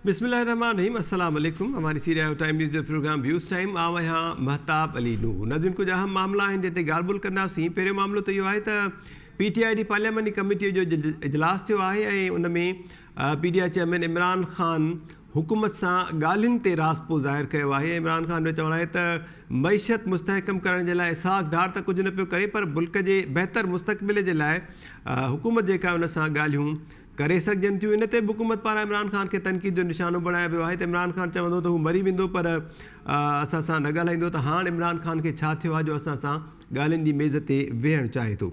بسم الله الرحمٰن الرحيم السلام عليڪم اوهان ڏسي رهيا آهيو ٽائيم نيوز جو پروگرام ويوز ٽائيم آئون آهيان مهتاب علي نوح ناظرين ڪجهه اهم معاملا آهن جن تي ڳالهه ٻولهه ڪنداسين پهريون معاملو ته اهو آهي ته پي ٽي آء جي پارلياماني ڪميٽي جو اجلاس ٿيو آهي ۽ ان ۾ P T I chairman Imran Khan حڪومت سان ڳالهين تي راضپو ظاهر ڪيو آهي عمران خان جو چوڻ آهي ته معيشت مستحڪم ڪرڻ جي لاء اسحاق ڊار ته ڪجهه نه پيو ڪري پر ملڪ جي بهتر مستقبل جي لاء حڪومت جيڪا ان سان ڳالهيون ڪري سگهجن ٿيون ان تي به حڪومت پاران عمران خان کي تنقيد جو نشانو بڻايو ويو آهي ته عمران خان چوندو ته هو مري ويندو پر اسان سان نه ڳالهائيندو ته هاڻ عمران خان کي ڇا ٿيو آهي جو اسان سان ڳالهين جي ميز تي ويهڻ چاهي ٿو.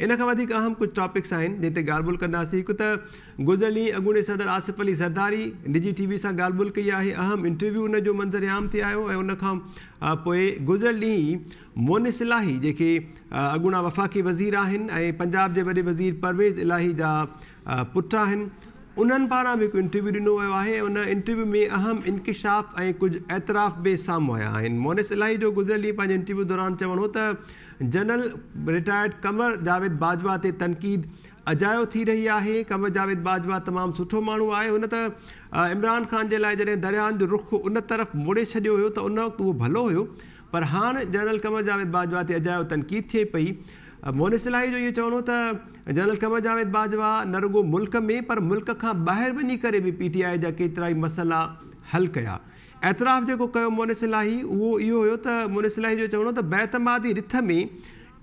ان کان وڌيڪ اهم ڪجهه ٽاپڪس آهن جن تي ڳالهه ٻولهه ڪنداسين هڪ ته گذريل ڏينهن اڳوڻي صدر آصف علي زرداري نجي ٽي وي سان ڳالهه ٻولهه ڪئي آهي اهم انٽرويو ان جو منظر عام تي آيو ۽ ان کان پوء گذريل ڏينهن ئي مونس الاهي جيڪي اڳوڻا وفاقي وزير آهن ۽ پنجاب جي وڏي وزير پرويز الاهي جا پٽ آهن انهن پاران به هڪ انٽرويو ڏنو ويو آهي ۽ ان انٽرويو ۾ اهم انڪشاف ۽ ڪجهه اعتراف به سامهون آيا آهن. مونس الاهي جو گذريل ڏينهن پنهنجي انٽرويو دوران چوڻ هو ته جنرل رٽائرڊ قمر جاويد باجوا تي تنقيد اجايو ٿي رهي آهي، قمر جاويد باجوا تمام سٺو ماڻهو آهي، هن ته عمران خان جي لاء جڏهن درياهن جو رخ ان طرف موڙي ڇڏيو هيو ته ان وقت اهو ڀلو هيو پر هاڻ جنرل قمر جاويد باجوا تي اجايو تنقيد ٿئي پئي. مونس الاهي جو اهو چوڻ هو ته جنرل قمر جاويد باجوا نه رڳو ملڪ ۾ پر ملڪ کان ٻاهر وڃي ڪري به پي ٽي آء جا ڪيترائي مسئلا حل ڪيا. اعتراف جيڪو ڪيو مونس الاهي اهو اهو هيو ته مونس الاهي جو چوڻ هو ته بااعتمادي رٿ ۾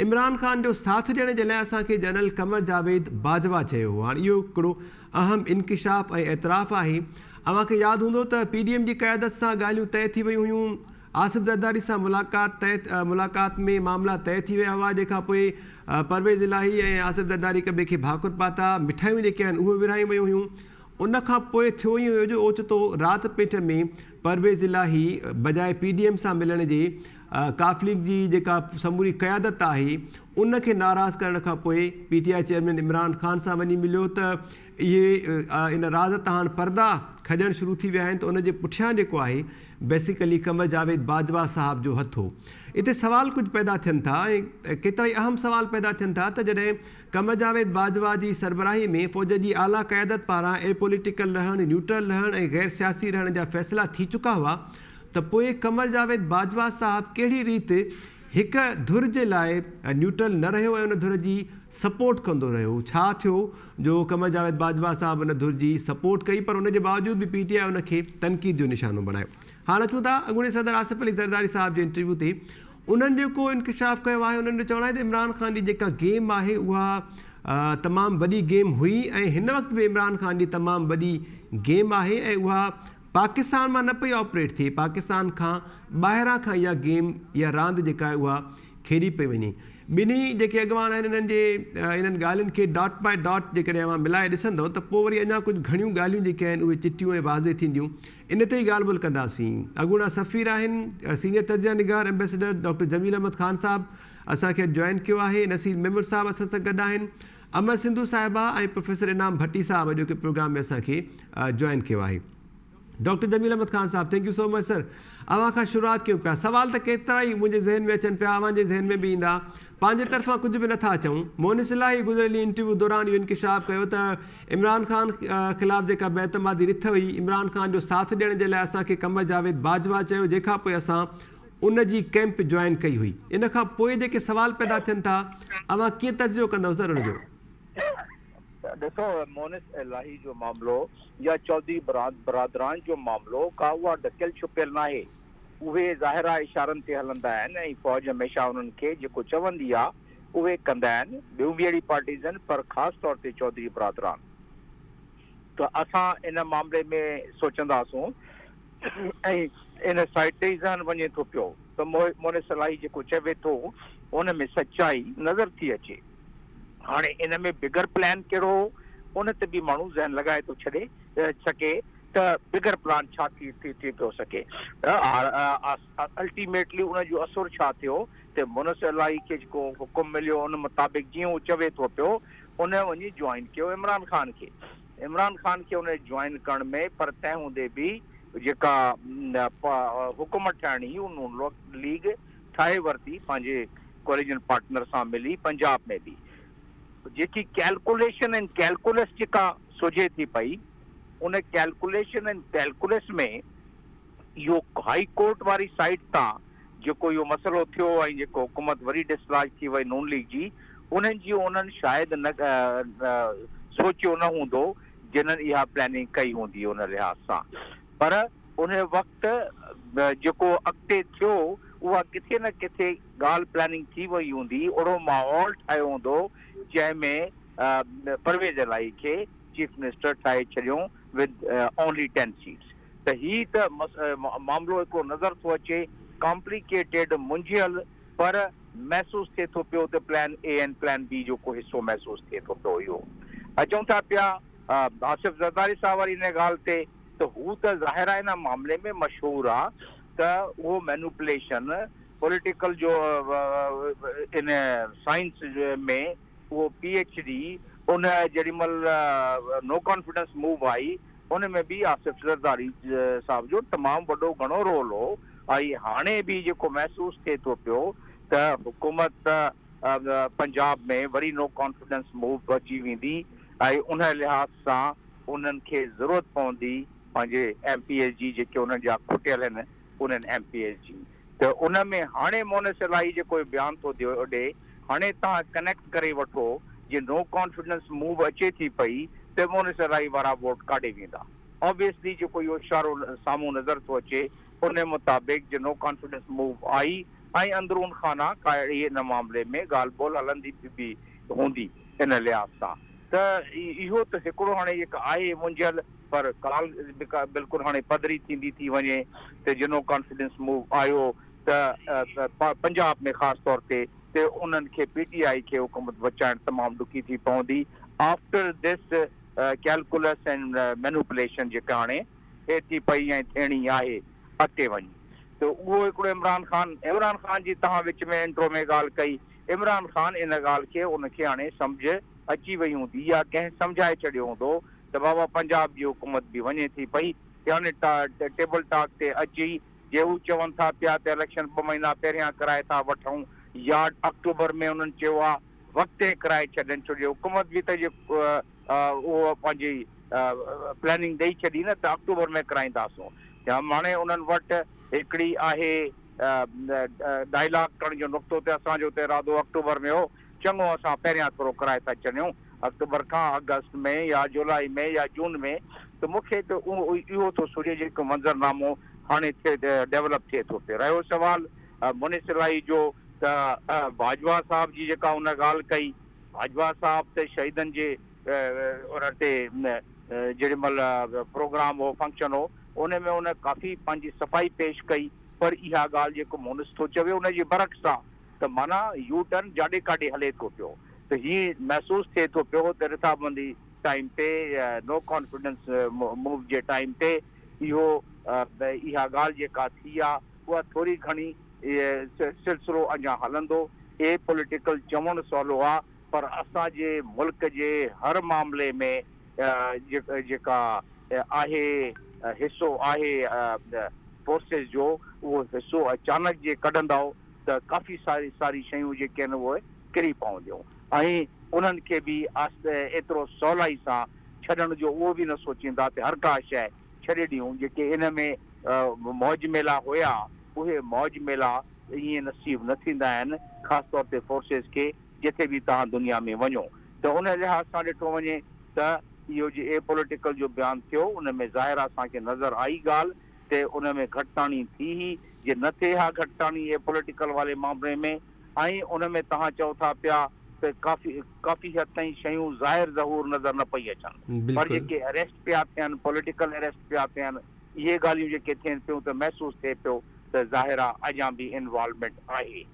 عمران خان جو ساٿ ڏيڻ جي لاء اسان کي جنرل قمر جاويد باجوا چيو هو. هاڻ اهو هڪڙو اهم انڪشاف ۽ اعتراف آهي. اوهان کي ياد هوندو ته پي ڊي ايم جي قيادت سان ڳالهيون طئي ٿي ويون هيون. آصف زرداري سان ملاقات طئي ملاقات ۾ معاملا طئي ٿي ويا هئا جنهن کان پوء پرويز الاهي ۽ آصف زرداري هڪ ٻئي کي ڀاڪر پاتا مٺايون جيڪي آهن اهي ورهايون ويون هيون ان کان پوء ٿيو ائين هيو جو اوچتو رات پيٽ ۾ پرويز الاهي بجاء پي ڊي ايم سان ملڻ جي قاف ليگ جي جيڪا سموري قيادت آهي ان کي ناراض ڪرڻ کان پوء P T I chairman Imran Khan سان وڃي مليو ته اهي ان راز تان هاڻ پردا کڄڻ شروع ٿي ويا آهن ته ان جي پٺيان جيڪو آهي بيسيڪلي قمر جاويد باجوا صاحب جو هٿ هو. اتي سوال ڪجهه پيدا ٿين ٿا ۽ ڪيترائي اهم سوال پيدا ٿين ٿا ته جڏهن قمر جاويد باجوا جي سربراهي ۾ فوج جي اعليٰ قيادت پاران اي پوليٽيڪل رهڻ، نيوٽرل رهڻ ۽ غير سياسي رهڻ جا فيصلا ٿي چڪا هئا ته پوء قمر جاويد باجوا صاحب ڪهڙي ريت هڪ ڌر جي لاء نيوٽرل نه رهيو ۽ ان ڌر جي سپورٽ ڪندو رهيو، ڇا ٿيو جو قمر جاويد باجوا صاحب ان ڌر جي سپورٽ ڪئي پر ان جي باوجود به پي ٽي آء ان کي تنقيد جو نشانو بڻايو. هاڻ اچون ٿا اڳوڻي صدر آصف علي زرداري صاحب جي انٽرويو تي انهن جيڪو انڪشاف ڪيو آهي انهن جو چوڻ آهي ته عمران خان جي جيڪا گيم آهي اها تمام وڏي گيم هئي ۽ هن وقت به عمران خان جي تمام وڏي گيم آهي ۽ اها پاڪستان مان نه پئي آپريٽ ٿئي، پاڪستان کان ٻاهران کان اها گيم يا راند جيڪا آهي اها کيڏي پئي وڃي. ٻنهي جيڪي اڳواڻ آهن انهن جي انهن ڳالهين کي ڊاٽ باء ڊاٽ جيڪڏهن اوهان ملائي ڏسندؤ ته پوء وري اڃا ڪجهه گهڻيون ڳالهيون جيڪي آهن اهي چٽيون ۽ واضح ٿينديون. ان تي ئي ڳالهه ٻولهه ڪنداسين. اڳوڻا سفير آهن سينيئر تجزيه نگار ايمبيسڊر ڊاڪٽر جميل احمد خان صاحب اسان کي اڄ جوائن ڪيو آهي، نصير ميمڻ صاحب اسان سان گڏ آهن. امر سنڌو صاحبه ۽ پروفيسر انعام ڀٽي صاحب اڄوڪي پروگرام ۾ اسان کي جوائن ڪيو آهي. ڊاڪٽر جميل احمد خان صاحب thank you سو مچ سر اوهان کان شروعات ڪيون پيا سوال ته ڪيترا ئي منهنجي ذهن ۾ اچن پيا اوهان جي ذهن ۾ به ايندا پنهنجي طرفان ڪجهه به نٿا چئون مونس الاهي گذريل ڏينهن انٽرويو دوران اهو انڪشاف ڪيو ته عمران خان خلاف جيڪا بي اعتمادي رٿ هئي عمران خان جو ساٿ ڏيڻ جي لاء اسان کي قمر جاويد باجوا چيو جنهن کان پوء اسان ان جي ڪئمپ جوائن ڪئي هئي. ان کان پوء جيڪي سوال پيدا ٿين ٿا، اوهان ڪيئن تجزيو ڪندؤ سر ان جو؟ ڏسو مونس الاهي جو معاملو يا چوڌري برادران جو معاملو ڪا اها ڍڪيل ڇپيل ناهي. اهي ظاهر آ اشارن تي هلندا آهن ۽ فوج هميشه انهن کي جيڪو چوندي آ اهي ڪندا آهن. ٻيون به اهڙي پارٽيز آهن پر خاص طور تي چوڌري برادران. ته اسان ان معاملي ۾ سوچنداسون ۽ ان سائيڊ تي ئي ذهن وڃي ٿو پيو ته مونس الاهي جيڪو چوي ٿو ان ۾ سچائي نظر ٿي اچي. هاڻي ان ۾ بگر پلان ڪهڙو هو ان تي به ماڻهو ذهن لڳائي ٿو ڇڏي سگهي ته بگر پلان ڇا ٿي ٿي پيو سگهي. الٽيميٽلي ان جو اثر ڇا ٿيو ته مونس الاهي کي جيڪو حڪم مليو ان مطابق جيئن هو چوي ٿو پيو ان وڃي جوائن ڪيو عمران خان کي. عمران خان کي ان جوائن ڪرڻ ۾ پر تنهن هوندي به جيڪا حڪومت ٺاهڻي هئي ان ليگ ٺاهي ورتي پنهنجي ڪواليجن پارٽنر سان ملي پنجاب ۾ به جيڪي ڪيلڪوليشن ۽ ڪيلڪولس جيڪا سجهي ٿي پئي ان ڪيلڪوليشن ۽ ڪيلڪولس ۾ اهو هائي ڪورٽ واري سائيڊ تان جيڪو اهو مسئلو ٿيو ۽ جيڪو حڪومت وري ڊسلاج ٿي وئي نون ليگ جي، انهن جي انهن شايد نه سوچيو نه هوندو جنھن اها پلاننگ ڪئي هوندي ان لحاظ سان پر ان وقت جيڪو اڳتي ٿيو اها ڪٿي نه ڪٿي ڳالهه پلاننگ ٿي وئي هوندي اهڙو ماحول ٺاهيو هوندو جنهن ۾ پرويز الاهي کي چيف منسٽر ٺاهي ڇڏيون ود اونلي ٽين سيٽس ته هي ته معاملو هڪڙو نظر ٿو اچي ڪامپليڪيٽيڊ منجهيل پر محسوس ٿئي ٿو پيو ته پلان اي ۽ پلان بي جو ڪو حصو محسوس ٿئي ٿو پيو. اهو اچون ٿا پيا آصف زرداري صاحب واري ان ڳالهه تي ته هو ته ظاهر آهي ان معاملي ۾ مشهور آ ته اهو مينوپليشن پوليٽيڪل جو ان سائنس ۾ اهو پي ايڇ ڊي ان جيڏي مهل نو ڪانفيڊنس موو آئي ان ۾ به آصف زرداري صاحب جو تمام وڏو گهڻو رول هو ۽ هاڻي به جيڪو محسوس ٿئي ٿو پيو ته حڪومت پنجاب ۾ وري نو ڪانفيڊنس موو اچي ويندي ۽ ان لحاظ سان انهن کي ضرورت پوندي پنهنجي ايم پي ايز جي جيڪي انهن جا کٽيل آهن انهن ايم پي ايز جي ته ان ۾ هاڻي مونس الاهي جيڪو بيان ٿو ڏي هاڻي توهان ڪنيڪٽ ڪري وٺو جي نو ڪانفيڊنس موو اچي ٿي پئي ته مونس الاهي وارا ووٽ ڪاڏي ويندا آبويسلي جيڪو اهو اشارو سامهون نظر ٿو اچي ان مطابق جي نو ڪانفيڊنس موو آئي ۽ اندرون خانه ڪا اهڙي ان معاملي ۾ ڳالهه ٻولهه هلندي به هوندي ان لحاظ سان ته اهو ته هڪڙو هاڻي جيڪا آهي منجهيل پر ڳالهه به بلڪل هاڻي پڌري ٿيندي ٿي وڃي ته جي نو ڪانفيڊنس موو آيو ته پنجاب ۾ خاص طور تي ته انهن کي پي ٽي آء کي حڪومت بچائڻ تمام ڏکي ٿي پوندي after this calculus and manipulation جيڪا هاڻي ٿئي ٿي پئي ۽ ٿيڻي آهي اڳتي وڃي ته اهو هڪڙو عمران خان عمران خان جي توهان وچ ۾ انٽرو ۾ ڳالهه ڪئي عمران خان ان ڳالهه کي ان کي هاڻي سمجهه اچي وئي هوندي يا ڪنهن سمجهائي ڇڏيو هوندو ته بابا پنجاب جي حڪومت به وڃي ٿي پئي ته هاڻي ٽيبل ٽاڪ تي اچي جي هو چون ٿا پيا ته اليڪشن ٻه مهينا پهريان ڪرائي ٿا وٺون يا آڪٽوبر ۾ انهن چيو آ وقتي ڪرائي ڇڏين ڇو جو حڪومت به ته اهو پنهنجي پلاننگ ڏئي ڇڏي نه ته آڪٽوبر ۾ ڪرائينداسون ته هاڻي انهن وٽ هڪڙي آهي ڊائلاگ ڪرڻ جو نقطو ته اسان جو ته ارادو آڪٽوبر ۾ هو چڱو اسان پهريان ٿورو ڪرائي ٿا ڇڏيون آڪٽوبر کان آگسٽ ۾ يا جولاء ۾ يا جون ۾ ته مون کي ته اهو ٿو سجهي جيڪو منظرنامو هاڻي ٿئي ڊيولپ ٿئي ٿو پيو. رهيو سوال منيس الاهي جو ته باجوا صاحب جي جيڪا ان ڳالهه ڪئي باجوا صاحب ته شهيدن جي ان تي جيڏي مهل پروگرام هو فنڪشن هو ان ۾ ان ڪافي پنهنجي صفائي پيش ڪئي پر اها ڳالهه جيڪو مونس ٿو چوي ان جي برعڪس آ ته معنيٰ يو ٽرن جاڏي ڪاڏي هلي ٿو پيو ته هي محسوس ٿئي ٿو پيو ته رٿابندي ٽائيم تي نو ڪانفيڊنس موو جي ٽائيم تي اهو اها ڳالهه جيڪا ٿي آ اها ٿوري گهڻي سلسلو اڃا هلندو. اي پوليٽيڪل چوڻ سولو آ پر اسان جي ملڪ جي هر معاملي ۾ جيڪا آهي حصو آهي فورسز جو اهو حصو اچانڪ جي ڪڍندؤ ته ڪافي ساري ساري شيون جيڪي آهن اهي ڪري پونديون ۽ انهن کي به ايترو سولائي سان ڇڏڻ جو اهو به نه سوچيندا ته هر ڪا شيء ڇڏي ڏيون جيڪي ان ۾ موج ميلا هيا اهي موج ميلا ائين نصيب نه ٿيندا آهن خاص طور تي فورسز کي جٿي به توهان دنيا ۾ وڃو ته ان لحاظ سان ڏٺو وڃي ته اهو جي اي پوليٽيڪل جو بيان ٿيو ان ۾ ظاهر اسان کي نظر آئي ڳالهه ته ان ۾ گهٽتاڻي ٿي هئي جي نه ٿئي ها گهٽتاڻي اي پوليٽيڪل واري مامري ۾ ۽ ان ۾ توهان چئو ٿا پيا ته ڪافي ڪافي حد تائين شيون ظاهر ظهور نظر نه پئي اچن پر جيڪي اريسٽ پيا ٿين پوليٽيڪل اريسٽ پيا ٿين اهي ڳالهيون جيڪي ٿين پيون ته محسوس ٿئي پيو ته ظاهر آ اڃان به انوالومينٽ آهي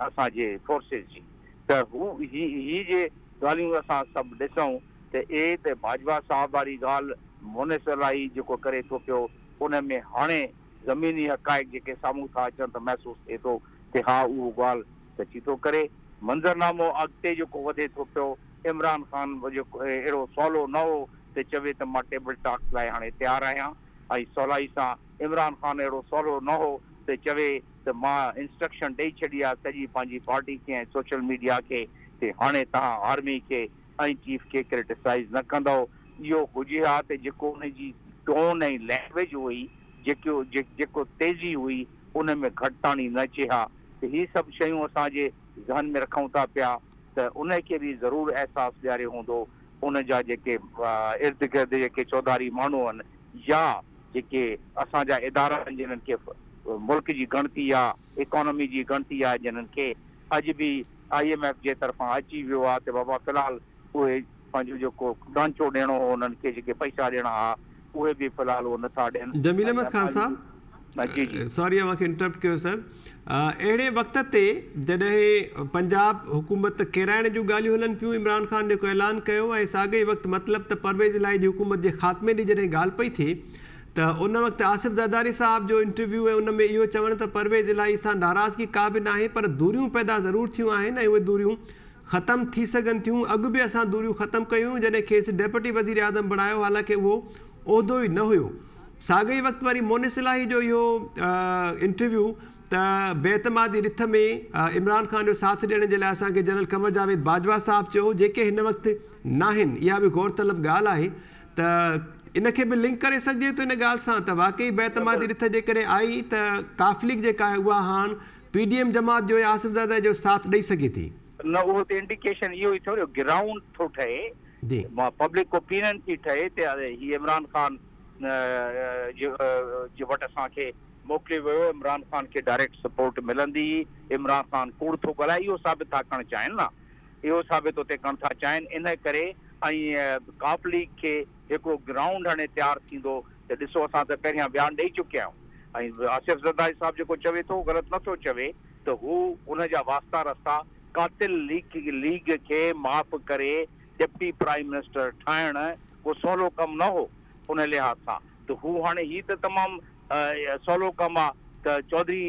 اسان جي فورسز جي ته هو هي هي جي ڳالهيون اسان سڀ ڏسون ته اي ته باجوا صاحب واري ڳالهه مونس الاهي جيڪو ڪري ٿو پيو ان ۾ هاڻي زميني حقائق جيڪي سامهون ٿا اچن ته محسوس ٿئي ٿو ته ها اهو ڳالهه سچي ٿو ڪري. منظرنامو اڳتي جيڪو وڌي ٿو پيو، عمران خان جيڪو اهڙو سولو نه هو ته چوي ته مان ٽيبل ٽاڪس لاء هاڻي تيار آهيان ۽ سولائي سان عمران خان اهڙو سولو نه هو ته چوي ته مان انسٽرڪشن ڏئي ڇڏي آهي سڄي پنهنجي پارٽي کي ۽ سوشل ميڊيا کي ته هاڻي توهان آرمي کي ۽ چيف کي ڪرٽيسائيز نه ڪندؤ. اهو هجي ها ته جيڪو ان جي ٽون ۽ لينگويج هئي، جيڪو جيڪو تيزي هئي ان ۾ گهٽتاڻي نه اچي ها ته هي سڀ شيون اسان جي ذهن ۾ رکون ٿا پيا ته ان کي به ضرور احساس ڏياريو هوندو ان جا جيڪي ارد گرد جيڪي چوڌاري ماڻهو آهن يا جيڪي اسان جا ادارا آهن جنھن کي ملڪ جي ڳڻتي آ اڪانومي جي ڳڻتي آ جنھن کي اڄ به I M F جي طرفان اچي ويو آ ته بابا في الحال اهي پنهنجو جيڪو ڍانچو ڏيڻو هو انهن کي جيڪي پئسا ڏيڻا ها اهي به في الحال اهو نٿا ڏين. جميل احمد خان صاحب جي جي. سوري اوهان کي انٽرپٽ ڪيو سر اهڙي وقت تي جڏهن پنجاب حڪومت ڪيرائڻ جون ڳالهيون هلن پيون عمران خان جيڪو اعلان ڪيو ۽ ساڳئي وقت مطلب ته پرويز الاهي جي حڪومت جي خاتمي ڏي جڏهن ڳالهه پئي ٿئي ته ان وقت آصف زرداري صاحب جو انٽرويو ۽ ان ۾ اهو چوڻ ته پرويز الاهي سان ناراضگي ڪا به ناهي پر دوريون پيدا ضرور ٿيون آهن ۽ اهي دوريون ختم ٿي سگهن ٿيون، اڳ به اسان دوريون ختم ڪيون هيون جڏهن کيس ڊيپوٽي وزيراعظم بڻايو حالانڪه اهو عهدو ئي نه هيو. ساڳئي وقت وري مونس الاهي جو اهو انٽرويو ته بي اعتمادي رٿ ۾ عمران خان جو ساٿ ڏيڻ جي لاء اسان کي جنرل قمر جاويد باجوا صاحب چيو هو جيڪي هن وقت ناهن اها به غور طلب ڳالهه آهي ته ان کي به لنڪ ڪري سگهجي ٿو ان ڳالهه سان ته واقعي بي اعتمادي رٿ جيڪڏهن آئي ته قاف ليگ جيڪا آهي اها هاڻ پي ڊي ايم جماعت جو يا آصف زرداري جو ساٿ ڏئي سگهي ٿي. نه اهو ته انڊيڪيشن اهو ئي ٿيو جو گرائونڊ ٿو ٺهي جي. پبلڪ اوپينن ٿي ٺهي ته هي عمران خان جي وٽ اسان کي موڪليو ويو عمران خان کي ڊائريڪٽ سپورٽ ملندي عمران خان ڪوڙ ٿو ڳالهائي اهو ثابت ٿا ڪرڻ چاهين نه اهو ثابت اتي ڪرڻ ٿا چاهين ان ڪري ۽ قاف ليگ کي هڪڙو گرائونڊ هاڻي تيار ٿيندو ته ڏسو اسان ته پهريان بيان ڏئي چڪيا آهيون ۽ آصف زرداري صاحب جيڪو چوي ٿو غلط نه ٿو چوي ته هو ان جا واسطا رستا قاتل ليگ ليگ کي معاف ڪري ڊپٽي پرائيم منسٽر ٺاهڻ ڪو سولو ڪم نه هو ان لحاظ سان ته هو هاڻي هي ته تمام سولو ڪم آ ته چوڌري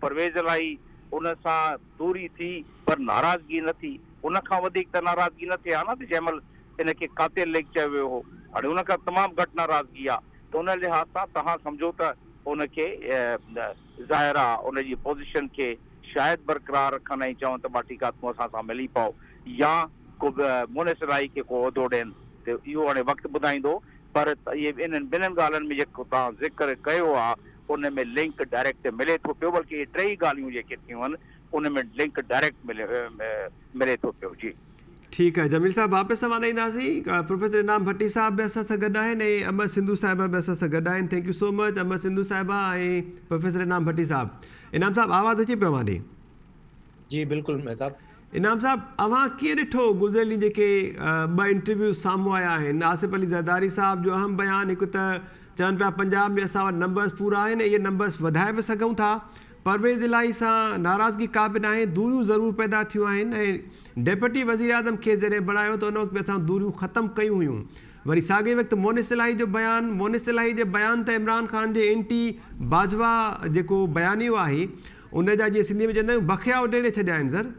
پرويز الاهي ان سان دوري ٿي پر ناراضگي نه ٿي، ان کان وڌيڪ ته ناراضگي نه ٿئي ها نه ته جنهن مهل ان کي قاتل ليگ چيو ويو هو، هاڻي ان کان تمام گهٽ ناراضگي آ ته ان لحاظ سان توهان سمجهو ته ان کي ظاهر آ ان جي پوزيشن کي شايد برقرار رکن ۽ چون ته ٻا ٺيڪ آ تون اسان سان ملي پئو يا ڪو مونس الاهي کي ڪو عهدو ڏين ته اهو هاڻي وقت ٻڌائيندو پر اهي انهن ٻنهن ڳالهين ۾ جيڪو توهان ذڪر ڪيو آ ان ۾ لنڪ ڊائريڪٽ ملي ٿو پيو بلڪه اهي ٽئي ڳالهيون جيڪي ٿيون آهن ان ۾ لنڪ ڊائريڪٽ ملي ٿو پيو جي. ٺيڪ آهي جميل صاحب واپس اوهان ڏي اينداسين پروفيسر انعام ڀٽي صاحب به اسان سان گڏ آهن ۽ امر سنڌو صاحبه به اسان سان گڏ آهن thank you سو مچ امر سنڌو صاحبه ۽ پروفيسر انعام ڀٽي صاحب انعام صاحب آواز اچي پيو اوهان ڏي. جي بلڪل مهتاب. انعام صاحب اوهان ڪيئن ڏٺو گذريل ڏينهن جيڪي ٻه انٽرويوز سامهون آيا آهن آصف علي زرداري صاحب جو اهم بيان هڪ ته چون پيا پنجاب ۾ اسان وٽ نمبرز پورا آهن ۽ اهي نمبرز وڌائي به سگهون ٿا پرويز الاهي سان ناراضگي ڪا به ناهي دوريون ضرور پيدا ٿيون آهن ۽ ڊپٽي وزيراعظم کيس جڏهن بڻايو ته ان وقت به اسان دوريون ختم ڪيون هيون وري ساڳئي وقت مونس الاهي جو بيان مونس الاهي جي بيان ته عمران خان جي اينٽي باجوا جيڪو بيانيو آهي ان جا جيئن سنڌي ۾ چوندا آهيون بخيا اڊيڙي ڇڏيا آهن سر.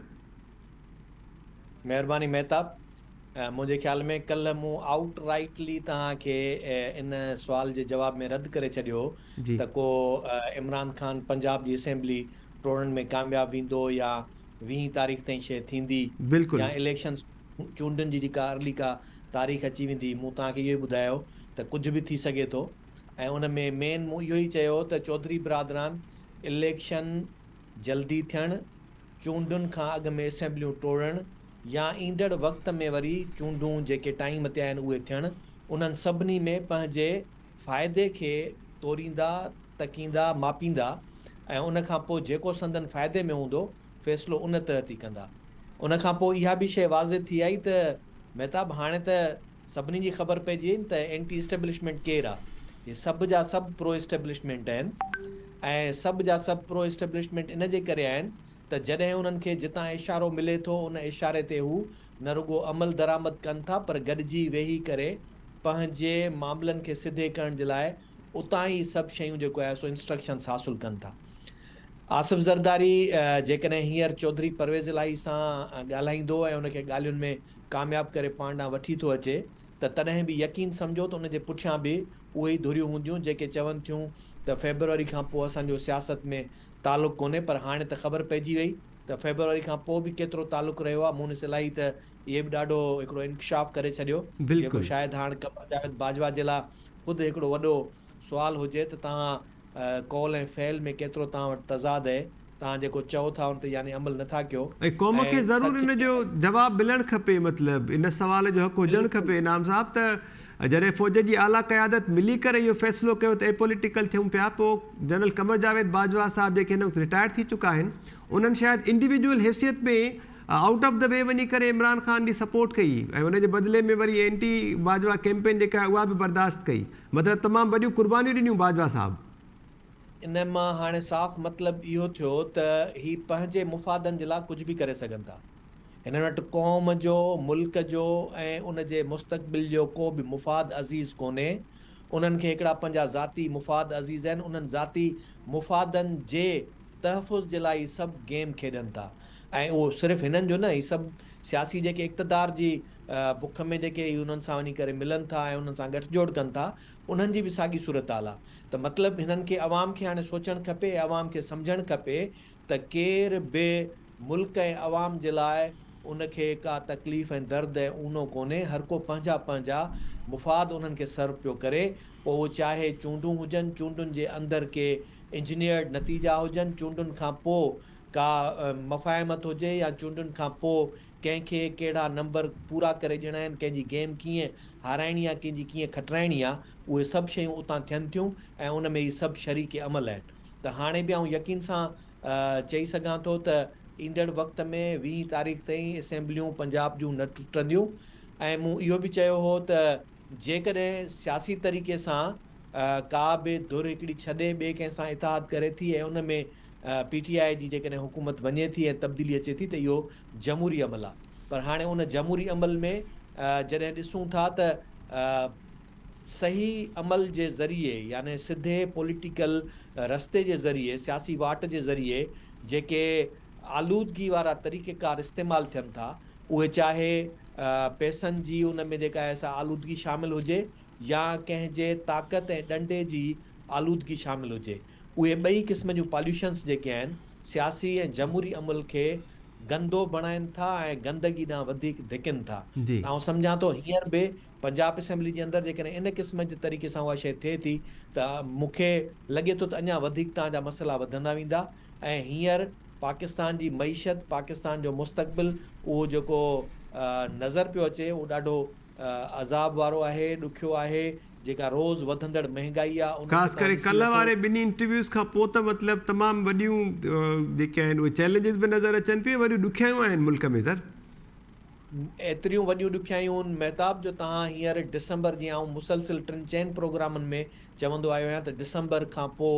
مهرباني مهتاب. منهنجي خيال ۾ ڪلهه مون آئوٽ رائيٽلي توهان کي ان سوال جي جواب ۾ رد ڪري ڇڏيو هو ته ڪو عمران خان پنجاب جي اسيمبلي ٽوڙڻ ۾ ڪامياب ويندو يا ويهين تاريخ تائين شيء ٿيندي يا اليڪشن چونڊن جي جيڪا ارلي ڪا تاريخ اچي ويندي مون توهان کي اهو ئي ٻڌايو ته ڪجهه به ٿي سگهي ٿو ۽ ان ۾ مين مون اهو ئي چيو ته چوڌري برادران اليڪشن جلدي ٿيڻ، چونڊن کان اڳ ۾ اسيمبليون ٽوڙڻ يا ايندڙ وقت ۾ وري چونڊون جيڪي ٽائيم تي آهن اهي ٿيڻ، انهن سڀني ۾ پنهنجي فائدي کي توريندا، تڪيندا، ماپيندا ۽ ان کان پوء جيڪو سندن فائدي ۾ هوندو فيصلو ان تحت ئي ڪندا. ان کان پوء اها به شيء واضح ٿي آئي ته مهتاب هاڻي ته سڀني جي خبر پئجي وئي ته اينٽي اسٽيبلشمينٽ ڪير آ. هي سڀ جا سڀ پرو اسٽيبلشمينٽ آهن ۽ سڀ جا سڀ پرو اسٽيبلشمينٽ ان جي ڪري آهن ته جڏهن انهن کي جتان اشارو ملي ٿو ان اشاري تي هو نه رڳو عمل درآمد ڪن ٿا پر گڏجي ويهي ڪري پنهنجي معاملن کي سڌي ڪرڻ جي لاء اتان ئي سڀ شيون جيڪو آهي سو انسٽرڪشنس حاصل ڪن ٿا. آصف زرداري جيڪڏهن هينئر چوڌري پرويز الاهي سان ڳالهائيندو ۽ ان کي ڳالهين ۾ ڪامياب ڪري پاڻ ڏانهن وٺي ٿو اچي ته تڏهن به يقين سمجهو ته ان جي پٺيان به اهي ئي ڌريون هونديون جيڪي چون ٿيون ته فيبروري کان پوء اسان جو سياست ۾ تعلق ڪونهي پر هاڻي ته خبر پئجي وئي ته فيبروري کان پوء به ڪيترو تعلق رهيو آهي مونس الاهي ته اهي به ڏاڍو هڪڙو انڪشاف ڪري ڇڏيو جيڪو شايد هاڻ قمر جاويد باجوا جي لاء خود هڪڙو وڏو سوال هجي ته توهان قول ۽ فعل ۾ ڪيترو توهان وٽ تضاد اهي توهان جيڪو چئو ٿا ان تي يعني عمل نٿا ڪيو ۽ قوم کي ضرور ان جو جواب ملڻ کپي مطلب ان سوال جو حق هجڻ کپي انعام صاحب ته جڏهن فوج جي اعليٰ قيادت ملي ڪري اهو فيصلو ڪيو ته اي پوليٽيڪل ٿيون پيا پوء جنرل قمر جاويد باجوا صاحب جيڪي هن وقت رٽائرڊ ٿي چڪا آهن انهن شايد انڊيويجوئل حيثيت ۾ آئوٽ آف the V وڃي ڪري عمران خان جي سپورٽ ڪئي ۽ ان جي بدلي ۾ وري اينٽي باجوا ڪيمپين جيڪا آهي اها به برداشت ڪئي مطلب تمام وڏيون قربانيون ڏنيون باجوا صاحب. ان مان هاڻي صاف مطلب اهو ٿيو ته هي پنهنجي مفادن جي لاء ڪجهه به ڪري سگهن ٿا. هنن وٽ قوم جو، ملڪ جو ۽ ان جي مستقبل جو ڪو به مفاد عزيز ڪونهي. انهن کي هڪڙا پنهنجا ذاتي مفاد عزيز آهن. انهن ذاتي مفادن جي تحفظ جي لاء هي سڀ گيم کيڏن ٿا ۽ اهو صرف هنن جو نه هي سڀ سياسي جيڪي اقتدار جي بک ۾ جيڪي هي انهن سان وڃي ڪري ملن ٿا ۽ انهن سان ڳٺ جوڙ ڪن ٿا انهن جي به ساڳي صورتحال آهي ته مطلب هنن کي عوام کي هاڻي سوچڻ کپي ۽ عوام کي سمجهڻ کپي ته ڪير به ملڪ ۽ عوام جي لاء ان کي ڪا تڪليف ۽ درد ۽ اونو ڪونهي هر ڪو پنهنجا پنهنجا مفاد انهن کي سرو پيو ڪري پوء اهو چاهي چونڊون هجن چونڊن جي اندر ڪي انجنيئرڊ نتيجا هجن، چونڊن کان پوء ڪا مفاهمت هجي يا چونڊن کان پوء ڪنهن کي ڪهڙا نمبر پورا ڪري ڏيڻا آهن، ڪنهن جي گيم ڪيئن هارائڻي آ، ڪنهن جي ڪيئن کٽرائڻي آ، اهي سڀ شيون اتان ٿين ٿيون ۽ ان ۾ هي سڀ شريڪ عمل آهن ته هاڻي به آئون يقين سان چئي سگهان ٿو ته ايندڙ وقت ۾ ويهين تاريخ تائين اسيمبليون پنجاب جون نه ٽٽنديون ۽ مون اهو به چيو هو ته جيڪڏهن سياسي طريقي سان ڪا به ڌر هڪڙي ڇڏي ٻئي ڪنهن سان اتحاد ڪري ٿي ۽ ان ۾ پي ٽي آء جي جيڪڏهن حڪومت وڃي ٿي ۽ تبديلي اچي ٿي ته اهو جمهوري عمل آهي پر هاڻي ان جمهوري عمل ۾ جڏهن ڏسون ٿا ته صحيح عمل جي ذريعي يعني سڌي پوليٽيڪل رستي جي ذريعي سياسي واٽ جي ذريعي جيڪي آلودگي وارا طريقيڪار استعمال ٿين ٿا اهي چاهي پئسن جي ان ۾ جيڪا آهي سا آلودگي شامل هجي يا ڪنهن جي طاقت ۽ ڏنڊي جي آلودگي شامل هجي. اهي ٻئي قسم جون پاليوشنس جيڪي آهن سياسي ۽ جمهوري عمل کي گندو بڻائين ٿا ۽ گندگي ڏانهن وڌيڪ ڌڪين ٿا. ته آئون سمجهان ٿو هينئر به پنجاب اسيمبلي جي اندر جيڪڏهن ان قسم جي طريقي سان اها شيء ٿئي ٿي ته مون کي لڳي ٿو ته اڃا وڌيڪ تان جا مسئلا وڌندا ويندا ۽ هينئر پاڪستان جي معيشت، پاڪستان جو مستقبل اهو جيڪو نظر پيو اچي اهو ڏاڍو عذاب وارو آهي، ڏکيو آهي، جيڪا روز وڌندڙ مهنگائي آ ان کي خاص توهان ڪري ڏسي ڪلهه وٺو. واري ٻنهي انٽرويوز کان پوء ته مطلب تمام وڏيون جيڪي آهن اهي چئلينجز به نظر اچن پيون ۽ وڏيون ڏکيائيون آهن ملڪ ۾ سر. ايتريون وڏيون ڏکيائيون مهتاب جو توهان هينئر ڊسمبر جيئن آئون مسلسل ٽن چئن پروگرامن ۾ چوندو آيو آهيان ته ڊسمبر کان پوء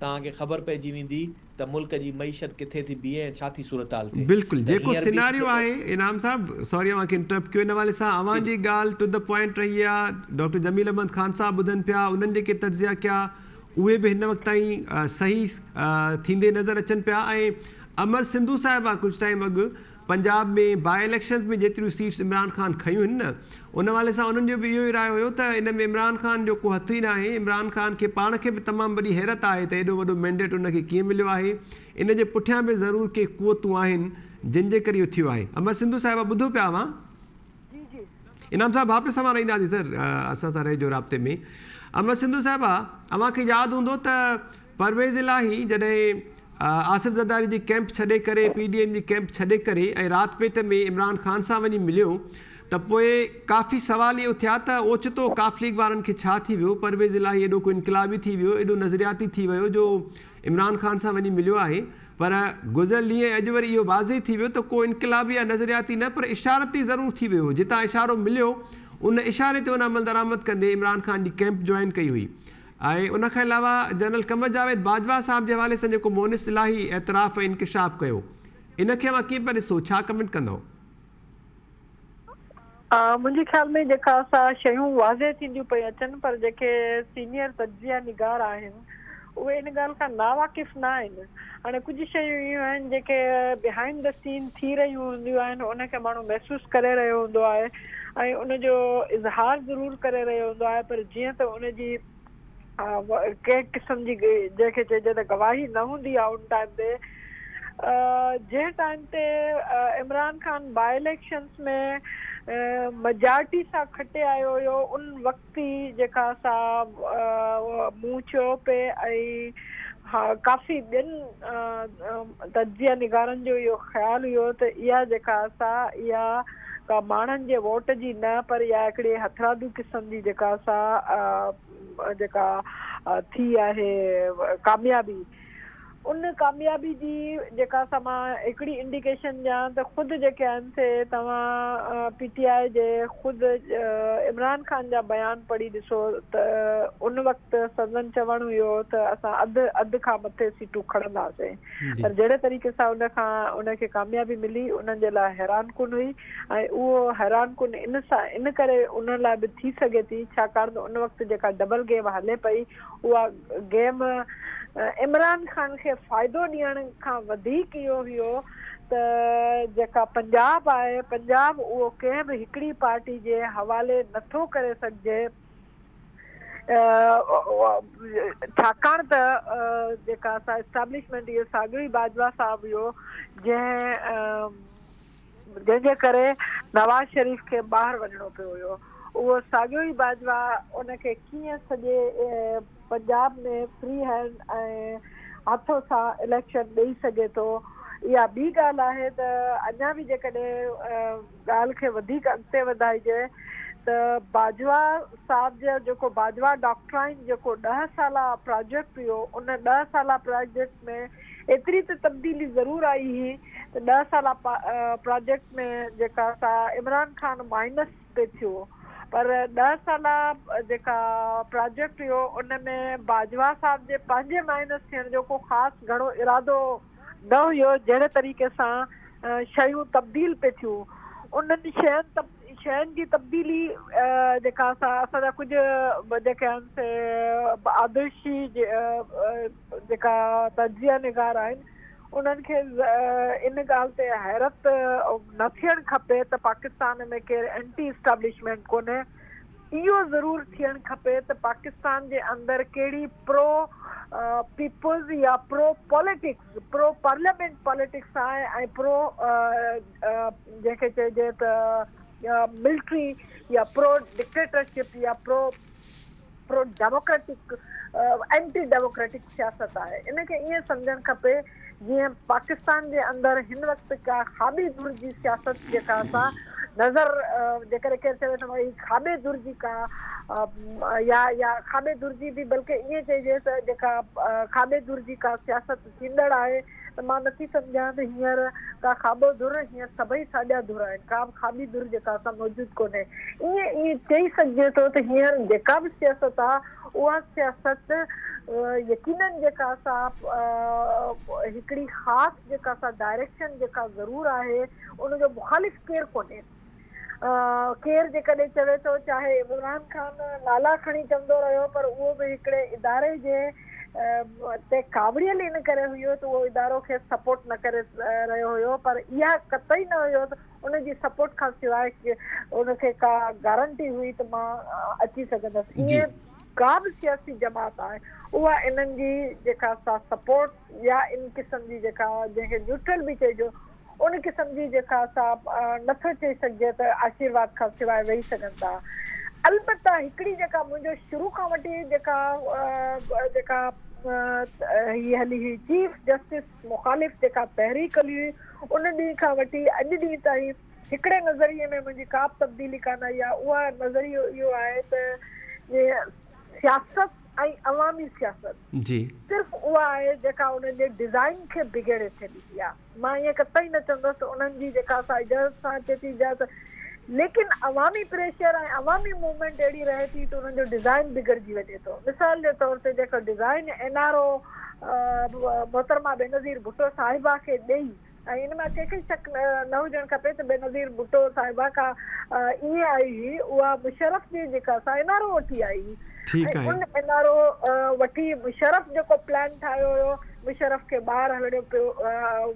توهان کي خبر پئجي ويندي ته ملڪ جي معيشت ڪٿي ٿي بيهي ۽ ڇا ٿي صورتحال ٿئي بلڪل ته جيڪو هينئر به سيناريو جيڪو آهي انعام صاحب سوري اوهان کي انٽرپٽ ڪيو ان حوالي سان جي اوهان جي جي ڳالهه ٽو the point رهي آ ڊاڪٽر جميل احمد خان صاحب ٻڌن پيا انهن جيڪي تجزيا ڪيا اهي به هن وقت تائين صحيح ٿيندي نظر اچن پيا ۽ امر سنڌو صاحبه ڪجهه ٽائيم اڳ پنجاب ۾ باء اليڪشنز ۾ جيتريون سيٽس عمران خان کنيون هن نه ان حوالي سان انهن جو به اهو ئي رايو هيو ته ان ۾ عمران خان جو ڪو هٿ ئي ناهي، عمران خان کي پاڻ کي به تمام وڏي حيرت آهي ته ايڏو وڏو مينڊيٽ ان کي ڪيئن مليو آهي، ان جي پٺيان به ضرور ڪي قوتون آهن جن جي ڪري اهو ٿيو آهي. امر سنڌو صاحبه ٻڌو پيا اوهان؟ جي جي. انعام صاحب واپس اوهان رهنداسين سر اسان سان رهجو رابطي ۾. امر سنڌو صاحبه اوهان کي ياد هوندو ته پرويز الاهي جڏهن آصف زرداري جي ڪئمپ ڇڏي ڪري پي ڊي ايم جي ڪئمپ ڇڏي ڪري ۽ رات پيٽ ۾ عمران خان سان وڃي مليو ته پوء ڪافي سوال اهي اٿيا ته اوچتو قاف ليگ وارن کي ڇا ٿي ويو پرويز الاهي ايڏو ڪو انقلابي ٿي ويو ايڏو نظرياتي ٿي ويو جو عمران خان سان وڃي مليو آهي پر گذريل ڏينهن ۽ اڄ وري اهو واضح ٿي ويو ته ڪو انقلابي يا نظرياتي نه پر اشارتي ضرور ٿي ويو هو جتان اشارو مليو ان اشاري تي ان عملدرآمد ڪندي عمران خان جي ڪئمپ جوائن ڪئي هئي ۽ ان کان علاوه جنرل قمر جاويد باجوا صاحب جي حوالي سان جيڪو مونس الاهي اعتراف ۽ انڪشاف ڪيو ان کي اوهان ڪيئن پيا ڏسو ڇا ڪمينٽ ڪندؤ؟ منهنجي خيال ۾ جيڪا سا شيون واضح ٿينديون پئي اچن پر جيڪي سينيئر تجزيه نگار آهن اهي ان ڳالهه کان ناواقف نه آهن هاڻي ڪجهه شيون اهڙيون آهن جيڪي بيهائنڊ the سين ٿي رهيون هونديون آهن ان کي ماڻهو محسوس ڪري رهيو هوندو آهي ۽ ان جو اظهار ضرور ڪري رهيو هوندو آهي پر جيئن ته ان جي ڪنهن قسم جي جنهن کي چئجي ته گواهي نه هوندي آهي ان ٽائيم تي جنهن ٽائيم تي عمران خان باء اليڪشنز ۾ ميجارٽي سان کٽي آيو هيو ان وقت ئي جيڪا سا مون چيو پئي ۽ ڪافي ٻين تجزيه نگارن جو اهو خيال هيو ته اها جيڪا سا اها ڪا ماڻهن جي ووٽ جي نه پر اها هڪڙي هٿرادو قسم جي جيڪا سا جيڪا ٿي آهي ڪاميابي ان ڪاميابي جي جيڪا سا مان هڪڙي انڊيڪيشن ڏيان ته خود جيڪي آهن سي توهان پي ٽي آء جي خود عمران خان جا بيان پڙهي ڏسو ته ان وقت سندن چوڻ هيو ته اسان اڌ اڌ کان مٿي سيٽون کڻنداسين پر جهڙي طريقي سان ان کان ان کي ڪاميابي ملي انهن جي لاء حيران ڪن هئي ۽ اهو حيران ڪن ان سان ان ڪري انهن لاء به ٿي سگهي ٿي ڇاڪاڻ ته ان وقت جيڪا ڊبل گيم هلي پئي اها گيم عمران خان کي فائدو ڏيڻ کان وڌيڪ اهو هيو ته جيڪا پنجاب آهي پنجاب اهو ڪنهن به هڪڙي پارٽي جي حوالي نٿو ڪري سگهجي ڇاڪاڻ ته جيڪا اسان اسٽيبلشمينٽ اهو ساڳيو ئي باجوا صاحب هيو جنهن جنهن جي ڪري نواز شريف کي ٻاهر وڃڻو پيو هيو. اهو ساڳيو ئي باجوا ان کي ڪيئن سڄي پنجاب ۾ فري هينڊ ۽ هٿ سان اليڪشن ڏئي سگهي ٿو. اها ٻي ڳالهه آهي ته اڃا به جيڪڏهن ڳالهه کي وڌيڪ اڳتي وڌائجي ته باجوا صاحب جو جيڪو باجوا ڊاڪٽرائن جيڪو ڏهه سالا پراجيڪٽ هيو ان ڏهه سالا پراجيڪٽ ۾ ايتري ته تبديلي ضرور آئي هئي ته ڏهه سالا پراجيڪٽ ۾ جيڪا سا عمران خان مائنس تي ٿيو پر ڏهه سالا جيڪا پراجيڪٽ هيو ان ۾ باجوا صاحب جي پنهنجي مائنس ٿيڻ جو ڪو خاص گهڻو ارادو نه هيو جهڙي طريقي سان شيون تبديل پي ٿيون انهن شين شين جي تبديلي جيڪا سا اسان جا ڪجهه جيڪي آهن سي آدرشي جيڪا تجزيه نگار آهن انهن کي ان ڳالهه تي حيرت نه ٿيڻ کپي ته پاڪستان ۾ ڪير اينٽي اسٽيبلشمينٽ ڪونهي. اهو ضرور ٿيڻ کپي ته پاڪستان جي اندر ڪهڙي پرو پيپلز يا pro politics, pro parliament politics آهي ۽ پرو جنهن کي چئجي ته ملٽري يا پرو ڊڪٽيٽرشپ يا pro pro democratic anti democratic سياست آهي ان کي ائين سمجهڻ کپي جيئن پاڪستان جي اندر هن وقت ڪا کاٻي ڌر جي سياست جيڪا سا نظر جيڪڏهن ڪير چوي ته هي کاٻي ڌر جي ڪا يا يا کاٻي ڌر جي به بلڪه ائين چئجي ته جيڪا کاٻي ڌر جي ڪا سياست ٿيندڙ آهي ته مان نٿي سمجهان ته هينئر ڪا کاٻو ڌر، هينئر سڀئي ساڄا ڌر آهن، ڪا به کاٻي ڌر جيڪا سا موجود ڪونهي. ائين ائين چئي سگهجي ٿو ته هينئر جيڪا به سياست آ، اها سياست يقينن جيڪا سا هڪڙي خاص جيڪا سا ڊائريڪشن جيڪا ضرور آهي، ان جو مخالف ڪير ڪونهي. ڪير جيڪڏهن چوي ٿو چاهي عمران خان نالا کڻي چوندو رهيو پر اهو به هڪڙي اداري جي تي ڪاوڙيل ان ڪري هيو ته اهو ادارو کيس سپورٽ نه ڪري رهيو هيو پر اها قطعي نه هيو ته ان جي سپورٽ کان سواء ان کي ڪا گارنٽي هئي ته مان اچي سگهندس ائين ڪا به سياسي جماعت آهي اها انهن جي جيڪا سا سپورٽ يا ان قسم جي جيڪا جنهن کي نيوٽرل به چئجو ان قسم جي جيڪا سا نه ٿو چئي سگهجي ته آشيرواد کان سواء ويهي سگهن ٿا. البته هڪڙي جيڪا منهنجو شروع کان وٺي جيڪا جيڪا هي هلي هئي چيف جسٽس مخالف جيڪا تحريڪ هلي هئي ان ڏينهن کان وٺي اڄ ڏينهن تائين هڪڙي نظريي ۾ منهنجي ڪا به تبديلي ڪانه آئي آهي اها نظريو اهو آهي ته سياست ۽ عوامي سياست صرف اها آهي جيڪا انهن جي ڊزائين کي بگيڙي ڇڏيندي آهي. مان ائين قطعي نه چوندس ته انهن جي جيڪا سا اجازت سان اچي ٿي اجازت ليڪن عوامي پريشر ۽ عوامي موومينٽ اهڙي رهي ٿي ته انهن جو ڊزائين بگڙجي وڃي ٿو. مثال جي طور تي جيڪو ڊزائين اين آر او محترمه بينظير ڀٽو صاحبه کي ڏئي ۽ ان مان ڪنهن کي شڪ نه هجڻ کپي ته بينظير ڀٽو صاحبه کا ائين آئي هئي اها مشرف جي جيڪا سا اين آر او وٺي آئي هئي ۽ ان اين آر او وٺي مشرف جيڪو پلان ٺاهيو هيو مشرف کي ٻاهر هلڻو پيو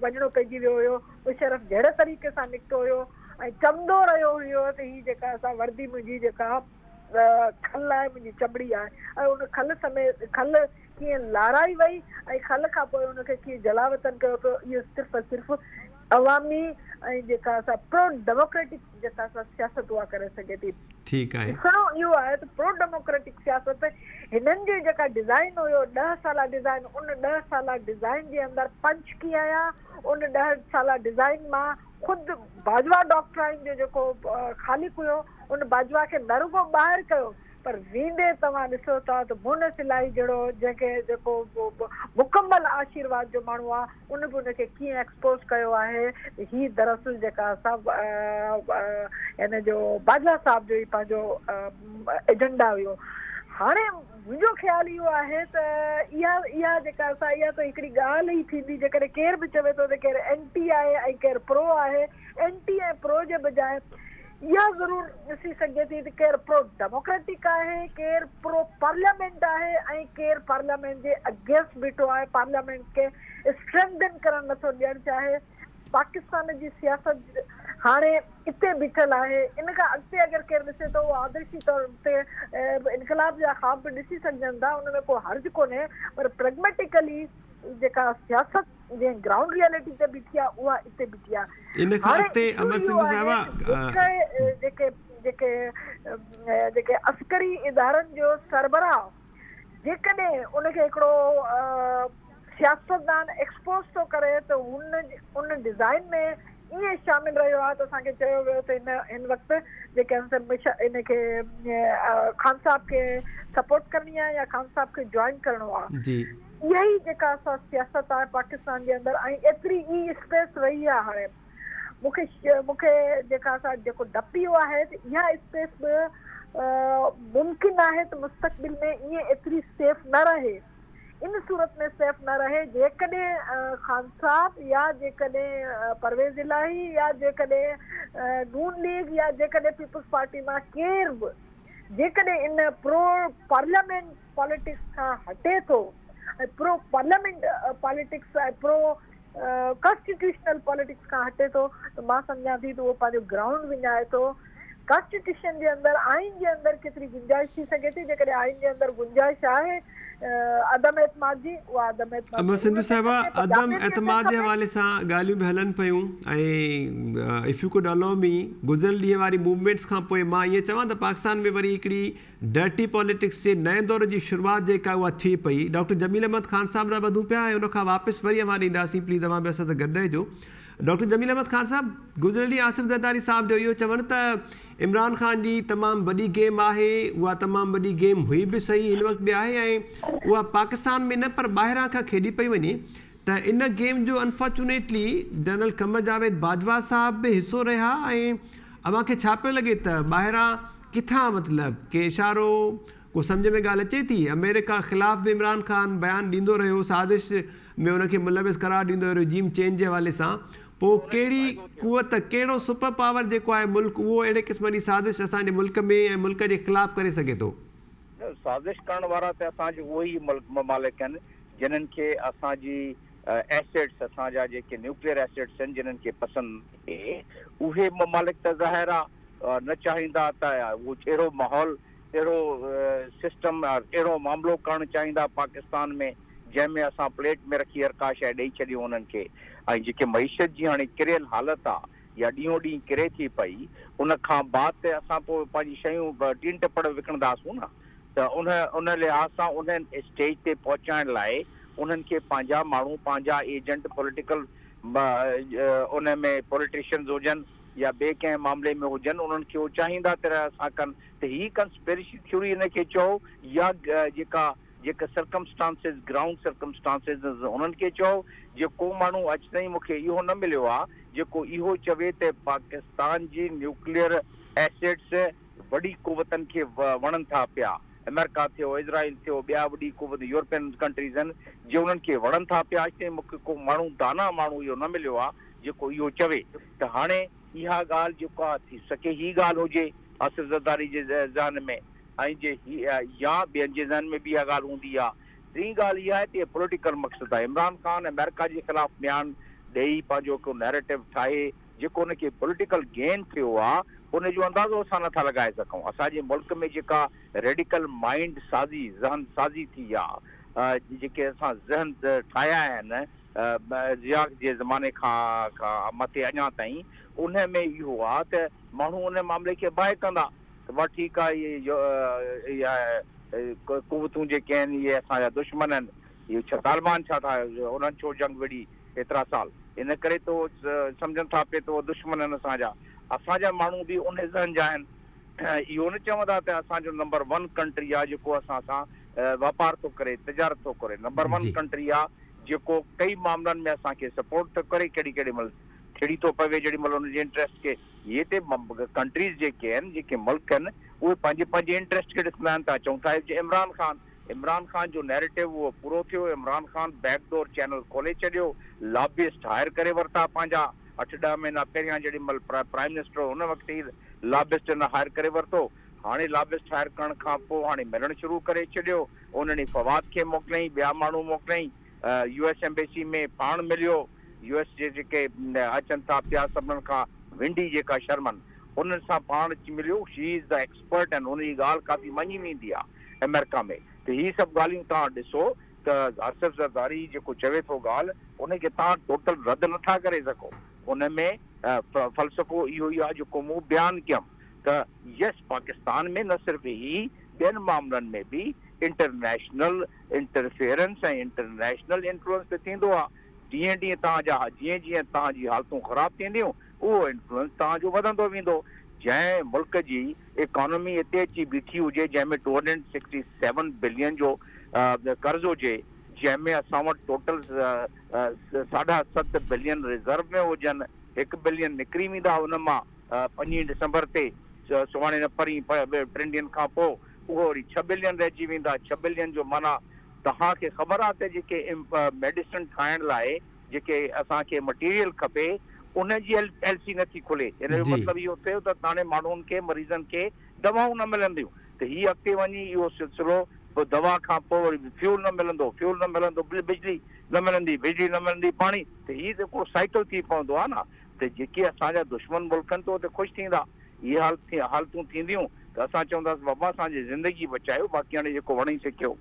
وڃڻو پئجي ويو هيو. مشرف جهڙي طريقي سان نڪتو هيو ۽ چوندو رهيو هيو ته هي جيڪا سا وردي منهنجي جيڪا کل آهي منهنجي چمڙي آهي ۽ ان کل سميت کل ڪيئن لارائي وئي ۽ کل کان پوء ان کي ڪيئن جلاوطن ڪيو پيو اهو صرف ۽ صرف عوامي ۽ جيڪا سا پرو ڊيموڪريٽڪ جيڪا سا سياست اها ڪري سگهي ٿي. ٺيڪ آهي. ڏسڻو اهو آهي ته پرو ڊيموڪريٽڪ سياست هنن جي جيڪا ڊزائين هيو ڏهه سالا ڊزائين ان ڏهه سالا ڊزائين جي اندر پنچ ڪيئن آيا ان ڏهه سالا ڊزائين مان خود باجوا ڊاڪٽرائن جو جيڪو خالق هيو ان باجوا کي نه رڳو ٻاهر ڪيو پر ويندي توهان ڏسو ٿا ته مونس الاهي جهڙو جنهن کي جيڪو مڪمل آشيرواد جو ماڻهو آ ان به ان کي ڪيئن ايڪسپوز ڪيو آهي ته هي دراصل جيڪا سا هن جو باجوا صاحب جو ئي پنهنجو ايجنڊا هيو. هاڻي منهنجو خيال اهو آهي ته اها اها جيڪا سا اها ته هڪڙي ڳالهه ئي ٿيندي جيڪڏهن ڪير به چوي ٿو ته ڪير اينٽي آهي ۽ ڪير پرو آهي اينٽي ۽ پرو جي بجاء اها ضرور ڏسي سگهجي ٿي ته ڪير پرو ڊيموڪريٽڪ آهي، ڪير پرو پارليامينٽ آهي ۽ ڪير پارليامينٽ جي اگينسٽ بيٺو آهي، پارليامينٽ کي اسٽرينگدن ڪرڻ نٿو ڏيڻ چاهي. پاڪستان جي سياست هاڻي اتي بيٺل آهي، ان کان اڳتي اگر ڪير ڏسي ٿو اهو آدرشي طور تي انقلاب جا خواب به ڏسي سگهجن ٿا، ان ۾ ڪو حرج ڪونهي پر پريگميٽيڪلي جيڪا سياست جنهن گرائونڊ ريئلٽي تي بيٺي آهي اها اتي بيٺي آهي. ان کان هاڻي اڳتي اشو امر اهو سنڌو آهي صاحبه ته جيڪي جيڪي جيڪي جيڪي عسڪري ادارن جو سربراهه جيڪڏهن ان کي هڪڙو سياستدان ايڪسپوز ٿو ڪري ته هن ان ڊزائن ۾ ائين شامل رهيو آهي ته اسان کي چيو ويو ته هن هن وقت جيڪي ان کي خان صاحب کي سپورٽ ڪرڻي آهي يا خان صاحب کي جوائن ڪرڻو آهي. جي. اها ئي جيڪا اسان سياست آهي پاڪستان جي اندر ۽ ايتري ئي اسپيس رهي آهي هاڻي مون کي مون کي جيڪا اسان جيڪو ڊپ اهو آهي ته اها اسپيس به ممڪن آهي ته مستقبل ۾ ائين ايتري سيف نه رهي ان صورت ۾ سيف نه رهي جيڪڏهن خان صاحب يا جيڪڏهن پرويز الاهي يا جيڪڏهن نون ليگ يا جيڪڏهن پيپلز پارٽي مان ڪير به جيڪڏهن ان پرو پارليامينٽ پاليٽڪس کان هٽي ٿو ۽ پرو پارليامينٽ پاليٽڪس ۽ پرو ڪانسٽيٽيوشنل پاليٽڪس کان هٽي ٿو ته مان سمجهان ٿي ته اهو پنهنجو گرائونڊ وڃائي ٿو. ڪانسٽيٽيوشن جي اندر آئين جي اندر ڪيتري گنجائش ٿي سگهي ٿي جيڪڏهن آئين جي اندر گنجائش آهي عدم اعتماد جي اها عدم اعتماد امر ضرور سنڌو اچڻ صاحبه کپي عدم پنجابين کي اچڻ اعتماد جي کپي. حوالي سان ڳالهيون به هلن پيون ۽ if you could allow me گذريل ڏينهن واري موومينٽس کان پوء مان ائين چوان ته پاڪستان ۾ وري هڪڙي ڊرٽي پاليٽڪس جي نئين دور جي شروعات جيڪا اها ٿئي پئي. ڊاڪٽر جميل احمد خان صاحب ڏانهن وڌون پيا ۽ ان کان واپس وري اوهان ڏي اينداسين پليز اوهان به اسان سان گڏ رهجو. ڊاڪٽر جميل احمد خان صاحب گذريل ڏينهن آصف زرداري صاحب جو اهو چوڻ ته عمران خان جي تمام وڏي گيم آهي اها تمام وڏي گيم هئي به سهي هن وقت به آهي ۽ اها پاڪستان ۾ نه پر ٻاهران کان کيڏي پئي وڃي ته ان گيم جو انفارچونيٽلي جنرل قمر جاويد باجوا صاحب به حصو رهيا ۽ اوهان کي ڇا پيو لڳي ته ٻاهران ڪٿان مطلب ڪي اشارو ڪو سمجهه ۾ ڳالهه اچي ٿي آمريڪا خلاف به عمران خان بيان ڏيندو رهيو سازش ۾ ان کي ملوث قرار ڏيندو رهيو رجيم چينج جي حوالي سان پوء ڪهڙي قوت ڪهڙو سپر پاور جيڪو آهي ملڪ اهو اهڙي قسم جي سازش اسان جي ملڪ ۾ ۽ ملڪ جي خلاف ڪري سگهي ٿو. نه سازش ڪرڻ وارا ته اسان جي اهي ئي ملڪ ممالڪ آهن جنھن کي اسان جي ايسيٽس اسان جا جيڪي نيوڪليئر ايسيٽس آهن جنھن کي پسند ناهي اهي ممالڪ ته ظاهر آ نه چاهيندا ته هو اهڙو ماحول اهڙو سسٽم اهڙو معاملو ڪرڻ چاهيندا پاڪستان ۾ جنهن ۾ اسان پليٽ ۾ رکي هر ڪا شيء ڏئي ڇڏيون انهن کي ۽ جيڪي معيشت جي هاڻي ڪريل حالت آ يا ڏينهون ڏينهن ڪري ٿي پئي ان کان بعد ته اسان پوء پنهنجي شيون ٽين ٽپڙ وڪڻنداسون نه ته ان ان لحاظ سان انهن اسٽيج تي پهچائڻ لاء انهن کي پنهنجا ماڻهو پنهنجا ايجنٽ پوليٽيڪل ان ۾ پوليٽيشنز هجن يا ٻئي ڪنهن معاملي ۾ هجن انهن کي هو چاهيندا ته اسان ڪن ته هي ڪنسپيرسي ٿيوري ان کي چئو يا جيڪا جيڪا سرڪمسٽانسز گرائونڊ سرڪمسٽانسز انهن کي چئو جي ڪو ماڻهو اڄ تائين مون کي اهو نه مليو آ جيڪو اهو چوي ته پاڪستان جي نيوڪليئر ايسيٽس وڏي قوتن کي وڻن ٿا پيا امريڪا ٿيو اسرائيل ٿيو ٻيا وڏي قوت يورپين ڪنٽريز آهن جي انهن کي وڻن ٿا پيا اڄ تائين مون کي ڪو ماڻهو دانا ماڻهو اهو نه مليو آ جيڪو اهو چوي ته هاڻي اها ڳالهه جيڪا ٿي سگهي هي ڳالهه هجي آصف زرداري جي ذهن ۾ ۽ جي يا ٻين جي ذهن ۾ به اها ڳالهه هوندي ها. ٽين ڳالهه اها آهي ته اهي پوليٽيڪل مقصد آهي. عمران خان آمريڪا جي خلاف بيان ڏئي پنهنجو هڪ نيريٽو ٺاهي جيڪو ان کي پوليٽيڪل گين ٿيو آهي ان جو اندازو اسان نٿا لڳائي سگهون. اسان جي ملڪ ۾ جيڪا ريڊيڪل مائينڊ سازي، ذهن سازي ٿي آ، جيڪي اسان ذهن ٺاهيا آهن ضياء جي زماني کان مٿي اڃا تائين، ان ۾ اهو آ ته ماڻهو ان معاملي کي باء ڪندا ته بابا ٺيڪ آ اهي قوتون جيڪي آهن اهي اسان جا دشمن آهن، اهي ڇا طالبان ڇا ٿا انهن ڇو جنگ وڙهي ايترا سال ان ڪري ته اهو سمجهن ٿا پئي ته اهي دشمن آهن اسان جا، اسان جا ماڻهو به ان ذهن جا آهن اهو نه چوندا ته اسان جو نمبر ون ڪنٽري آ جيڪو اسان سان واپار ٿو ڪري تجارت ٿو ڪري نمبر ون ڪنٽري آ جيڪو ڪئي معاملن ۾ اسان کي سپورٽ ٿو ڪري ڪهڙي ڪهڙي مهل ٿڙي ٿو پوي جهڙي مهل ان جي انٽريسٽ کي اهي ته ڪنٽريز جيڪي آهن جيڪي ملڪ آهن اهي پنهنجي پنهنجي انٽريسٽ کي ڏسندا آهن ته چئون ٿا عمران خان عمران خان جو نيريٽو اهو پورو ٿيو Imran Khan back door channel کولي ڇڏيو لابيسٽ هائر ڪري ورتا پنهنجا اٺ ڏهه مهينا پهريان جهڙي مهل پرائم منسٽر هو ان وقت ئي لابسٽ هن هائر ڪري ورتو. هاڻي لابسٽ هائر ڪرڻ کان پوء هاڻي ملڻ شروع ڪري ڇڏيو. انهن ئي فواد کي موڪليائين، ٻيا ماڻهو موڪليائين. يو ايس ايمبيسي ۾ پاڻ مليو. يو ايس جي جيڪي اچن ٿا پيا سڀنن کان ونڊي جيڪا شرمن انهن سان پاڻ اچي مليو. شي از the expert ۽ ان جي ڳالهه ڪافي مڃي ويندي آ امريڪا ۾ ته هي سڀ ڳالهيون توهان ڏسو ته آصف زرداري جيڪو چوي ٿو ڳالهه ان کي توهان ٽوٽل رد نٿا ڪري سگهو. ان ۾ فلسفو اهو ئي آهي جيڪو مون بيان ڪيم ته يس پاڪستان ۾ نه صرف هي ٻين معاملن ۾ به انٽرنيشنل انٽرفيئرنس ۽ انٽرنيشنل انفلوئنس ته ٿيندو آهي جيئن جيئن توهان جا جيئن جيئن توهان جي حالتون خراب ٿينديون اهو انفلوئنس توهان جو وڌندو ويندو جنهن ملڪ جي اڪانومي اتي اچي بيٺي هجي جنهن ۾ 267 بلين جو قرض هجي جنهن ۾ اسان وٽ ٽوٽل ساڍا ست بلين ريزرو ۾ هجن، هڪ بلين نڪري ويندا ان مان پنجين ڊسمبر تي، سڀاڻي نه پرين ٽن ڏينهن کان پوء اهو وري ڇهه بلين رهجي ويندا، ڇهه بلين جو معنيٰ توهان کي خبر آهي ته جيڪي ميڊيسن ٺاهڻ لاء جيڪي اسان کي مٽيريل کپي ان جي ايل سي نٿي کلي، ان جو مطلب اهو ٿيو ته هاڻي ماڻهن کي مريضن کي دوائون نه ملنديون ته هي اڳتي وڃي اهو سلسلو پوء دوا کان پوء وري فيول نه ملندو، فيول نه ملندو بجلي نه ملندي، بجلي نه ملندي پاڻي ته هي ته هڪڙو سائيڪل ٿي پوندو آهي نه ته جيڪي اسان جا دشمن ملڪ آهن ته اهي ته خوش ٿيندا اهي حالتون ٿينديون ته اسان چونداسين بابا اسان جي زندگي بچايو باقي هاڻي جيڪو وڻئي سي ڪيو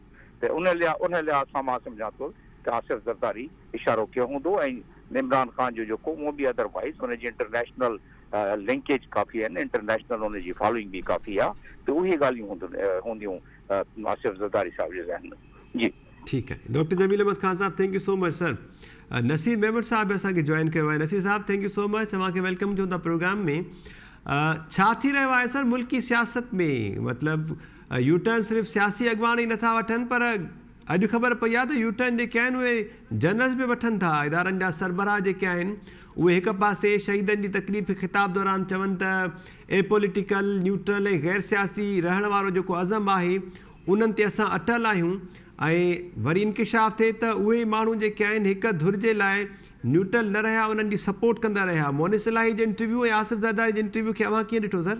ته ان ان لحاظ سان مان سمجهان ٿو ته آصف زرداري اشارو ڪيو هوندو ۽ عمران خان جو جيڪو هونء به ادر وائيز ان جي انٽرنيشنل لنڪيج ڪافي آهن انٽرنيشنل ان جي فالوئنگ به ڪافي آهي ته اهي ڳالهيون هونديون آصف زرداري صاحب جي ذهن ۾ جي. ٺيڪ آهي ڊاڪٽر جميل احمد خان صاحب thank you so much sir Naseer Memon صاحب به اسان کي جوائن ڪيو آهي نصير صاحب thank you so much اوهان کي welcome چون ٿا پروگرام ۾ ڇا ٿي رهيو آهي سر ملڪي سياست ۾ مطلب يوٽرن صرف سياسي اڳواڻ ئي نٿا وٺن پر اڄ خبر پئي آهي ته يوٽرن جيڪي آهن اهي جنرلز به وٺن ٿا ادارن جا سربراهه جيڪي آهن اهي هڪ پاسي شهيدن جي تقريب کي خطاب دوران چون ته اي پوليٽيڪل، نيوٽرل ۽ غير سياسي رهڻ وارو جيڪو عزم آهي انهن تي اسان اٽل آهيون ۽ وري انڪشاف ٿئي ته اهي ئي ماڻهو جيڪي آهن هڪ ڌر جي لاء نيوٽرل نه رهيا انهن جي سپورٽ ڪندا رهيا مونس الاهي جي انٽرويو ۽ آصف زرداري جي انٽرويو کي اوهان ڪيئن ڏٺو سر؟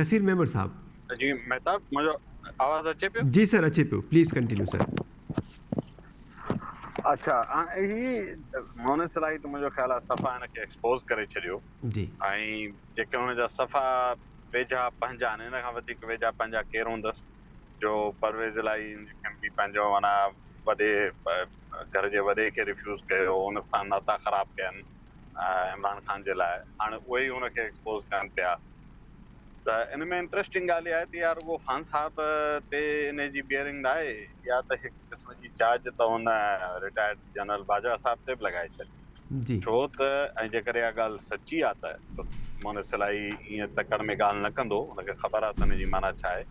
نصير ميمڻ صاحب. جي مهتاب منهنجو آواز اچي پيو. جي سر اچي پيو پليز ڪنٽينيو سر. اڇا هي مونس الاهي ته منهنجو خيال آهي صفا هن کي ايڪسپوز ڪري ڇڏيو جي ۽ جيڪي هن جا صفا ويجها پنهنجا آهن ان کان وڌيڪ ويجها پنهنجا ڪير هوندس جو پرويز الاهي ان کي به پنهنجو معنيٰ وڏي گهر جي وڏي کي ريفيوز ڪيو ان سان ناتا خراب ڪين عمران خان جي لاء هاڻي اهي ئي هن کي ايڪسپوز ڪن پيا ته ان ۾ انٽريسٽنگ ڳالهه اها آهي ته اها رڳو خان صاحب تي ان جي بيئرنگ نه آهي اها ته هڪ قسم جي چارج ته هن رٽائرڊ جنرل باجوا صاحب تي به لڳائي ڇڏي ڇو ته ۽ جيڪڏهن اها ڳالهه سچي آهي ته مونس الاهي ائين تڪڙ ۾ ڳالهه نه ڪندو هن کي خبر آهي ته ان جي معنيٰ ڇا آهي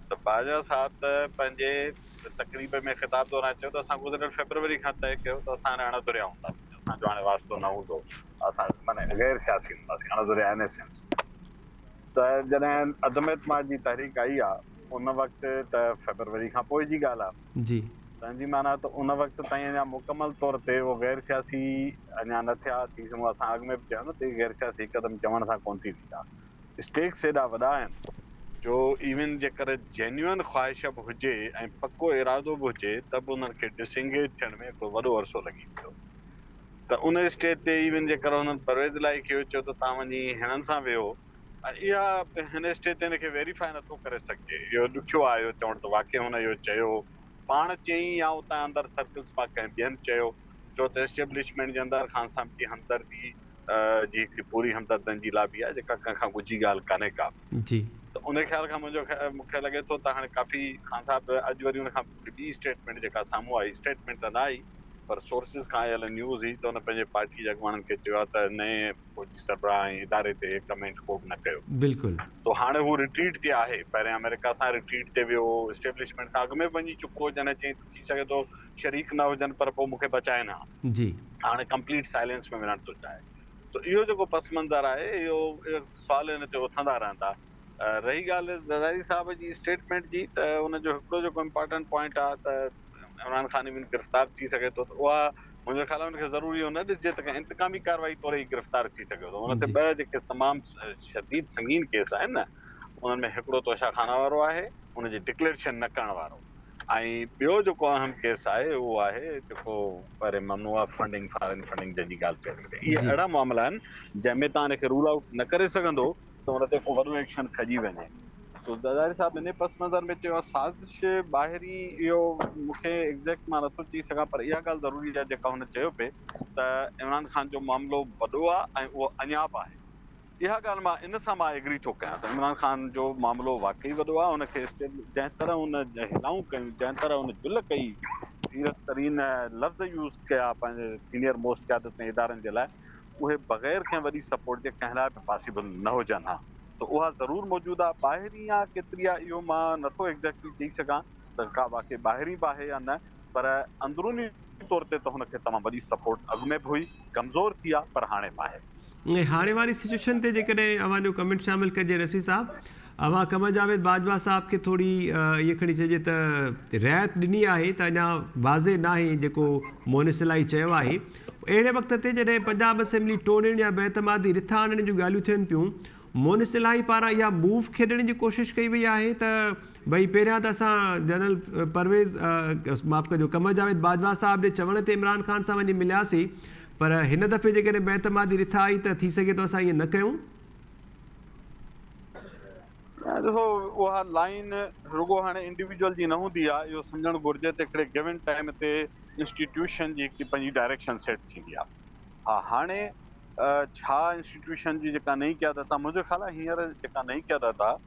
ته باجوا صاحب ته پنهنجي تقريب ۾ خطاب دوران چيو ته اسان گذريل فيبروري کان طئي ڪيو ته اسان هاڻي اڻ ڌريا هونداسين، اسان جو هاڻي واسطو نه هوندو، اسان معنيٰ غير سياسي هونداسين، اڻ ڌريا ان سينس ته جڏهن عدم اعتماد جي تحريڪ آئي آ ان وقت ته فيبروري کان پوء جي ڳالهه آ. جي. تنهن جي معنيٰ ته ان وقت تائين اڃا مڪمل طور تي اهو غير سياسي اڃا نه ٿيا، ٿي سگهو اسان اڳ ۾ به چيو نه ته هي غير سياسي هڪدم چوڻ سان ڪونه ٿي ويندا. اسٽيڪس ايڏا وڏا آهن جو ايون جيڪر جينيوئن خواهش به هجي ۽ پڪو ارادو به هجي ته به انهن کي ڊس انگيج ٿيڻ ۾ هڪڙو وڏو عرصو لڳي ويندو. ته ان اسٽيج تي ايون جيڪر هنن پرويز الاهي کي اهو چيو ته توهان وڃي هنن سان ويهو ۽ اها هن اسٽيج تي هن کي ويريفائي نٿو ڪري سگهجي اهو ڏکيو آهي اهو چوڻ ته واقعي هن اهو چيو هو پاڻ چيائين يا اتان اندر سرڪلز مان ڪنهن ٻين چيو ڇو ته اسٽيبلشمينٽ جي اندر خان صاحب جي همدردي جي هڪڙي پوري همدردن جي لابي آهي جيڪا ڪنهن کان ڳجهي ڳالهه ڪانهي ڪا. جي. ته ان خيال کان منهنجو مون کي لڳي ٿو ته هاڻي ڪافي خان صاحب اڄ وري ان کان هڪڙي ٻي اسٽيٽمينٽ جيڪا سامهون آئي اسٽيٽمينٽ ته نه آئي پر سورسز کان آيل نيوز هئي ته هن پنهنجي پارٽي جي اڳواڻن کي چيو آهي ته نئين فوجي سربراهه ۽ اداري تي ڪمينٽ ڪو به نه ڪيو. بلڪل. تو هاڻي هو رٽريٽ تي آهي. پهريان آمريڪا سان رٽريٽ تي ويو هو، اسٽيبلشمينٽ سان اڳ ۾ به وڃي چڪو هو جڏهن چيائين ته ٿي سگهي ٿو شريڪ نه هجن پر پوء مون کي بچائين ها. جي. هاڻي ڪمپليٽ سائلينس ۾ وڃڻ ٿو چاهي. تو اهو جيڪو پس منظر آهي اهو سوال هن تي اٿندا رهندا. رهي ڳالهه زرداري صاحب جي اسٽيٽمينٽ جي ته ان جو هڪڙو جيڪو امپارٽنٽ پوائنٽ آهي ته عمران خان ايون گرفتار ٿي سگهي ٿو ته اها منهنجو خيال آهي ان کي ضروري اهو نه ڏسجي ته ڪنهن انتقامي ڪارروائي طور ئي گرفتار ٿي سگهي ٿو ان تي ٻه جيڪي تمام شديد سنگين ڪيس آهن نه انهن ۾ هڪڙو توشا خانه وارو آهي ان جي ڊڪليريشن نه ڪرڻ وارو ۽ ٻيو جيڪو اهم ڪيس آهي اهو آهي جيڪو پري ممنوعه فنڊنگ فارين فنڊنگ جنهن جي ڳالهه پئي ٿئي اهي اهڙا معاملا آهن جنهن ۾ توهان ان کي رول آئوٽ نه ڪري سگهندو ته ان تي ڪو وڏو ايڪشن کڄي وڃي. تو زرداري صاحب انهي پس منظر ۾ چيو آهي سازش ٻاهرين اهو مون کي ايگزيڪٽ مان نٿو چئي سگهان پر اها ڳالهه ضروري آهي جيڪا هن چيو پئي ته عمران خان جو معاملو وڏو آهي ۽ اهو اڃا به آهي اها ڳالهه مان ان سان مان ايگري ٿو ڪيان ته عمران خان جو معاملو واقعي وڏو آهي ان کي جنهن طرح هن هلائون ڪيون جنهن طرح هن جل ڪئي سيريس ترين لفظ يوز ڪيا پنهنجي سينيئر موسٽ قيادت ۽ ادارن جي لاء اهي بغير ڪنهن وڏي سپورٽ جي ڪنهن لاء به پاسيبل نه هجن ها ته اها ضرور موجود آهي ٻاهرين آ ڪيتري آ اهو مان نٿو ايگزيڪٽلي چئي سگهان ته ڪا واقعي ٻاهرين به آهي يا نه پر اندروني طور تي ته هن کي تمام وڏي سپورٽ اڳ ۾ به هئي ڪمزور ٿي آ پر هاڻي به آهي. ۽ هاڻي واري سچوئيشن تي جيڪڏهن اوهان جو ڪمينٽ شامل ڪجي رسي صاحب اوهان قمر جاويد باجوا صاحب کي ٿوري ائين کڻي چئجي ته رعايت ڏني آهي ته اڃا واضح ناهي جيڪو مونس الاهي چيو آهي اهڙي وقت تي جڏهن پنجاب اسيمبلي ٽوڙڻ يا بي اعتمادي رٿ آڻڻ جون ڳالهيون ٿين پيون، مونس الاهي پاران اها موو کيڏڻ جي ڪوشش ڪئي وئي آهي ته ڀئي پهريان ته اسان جنرل پرويز معاف ڪجو قمر جاويد باجوا صاحب جي چوڻ تي عمران خان سان وڃي ملياسين پر هن دفعي جيڪڏهن بي اعتمادي رٿ آئي ته ٿي سگهي ٿو اسان ائين نه ڪيون. ڏسو اها لائين رڳو هاڻي انڊيويجوئل جي نه هوندي آهي اهو سمجهڻ گهرجي ته هڪڙي گيون ٽائيم تي انسٽيٽيوشن جي هڪڙي پنهنجي ڊائريڪشن سيٽ ٿيندي آهي ها هاڻي ڇا انسٽيٽيوشن جي جيڪا نئين قيادت آهي منهنجو خيال آهي هينئر جيڪا نئين قيادت آهي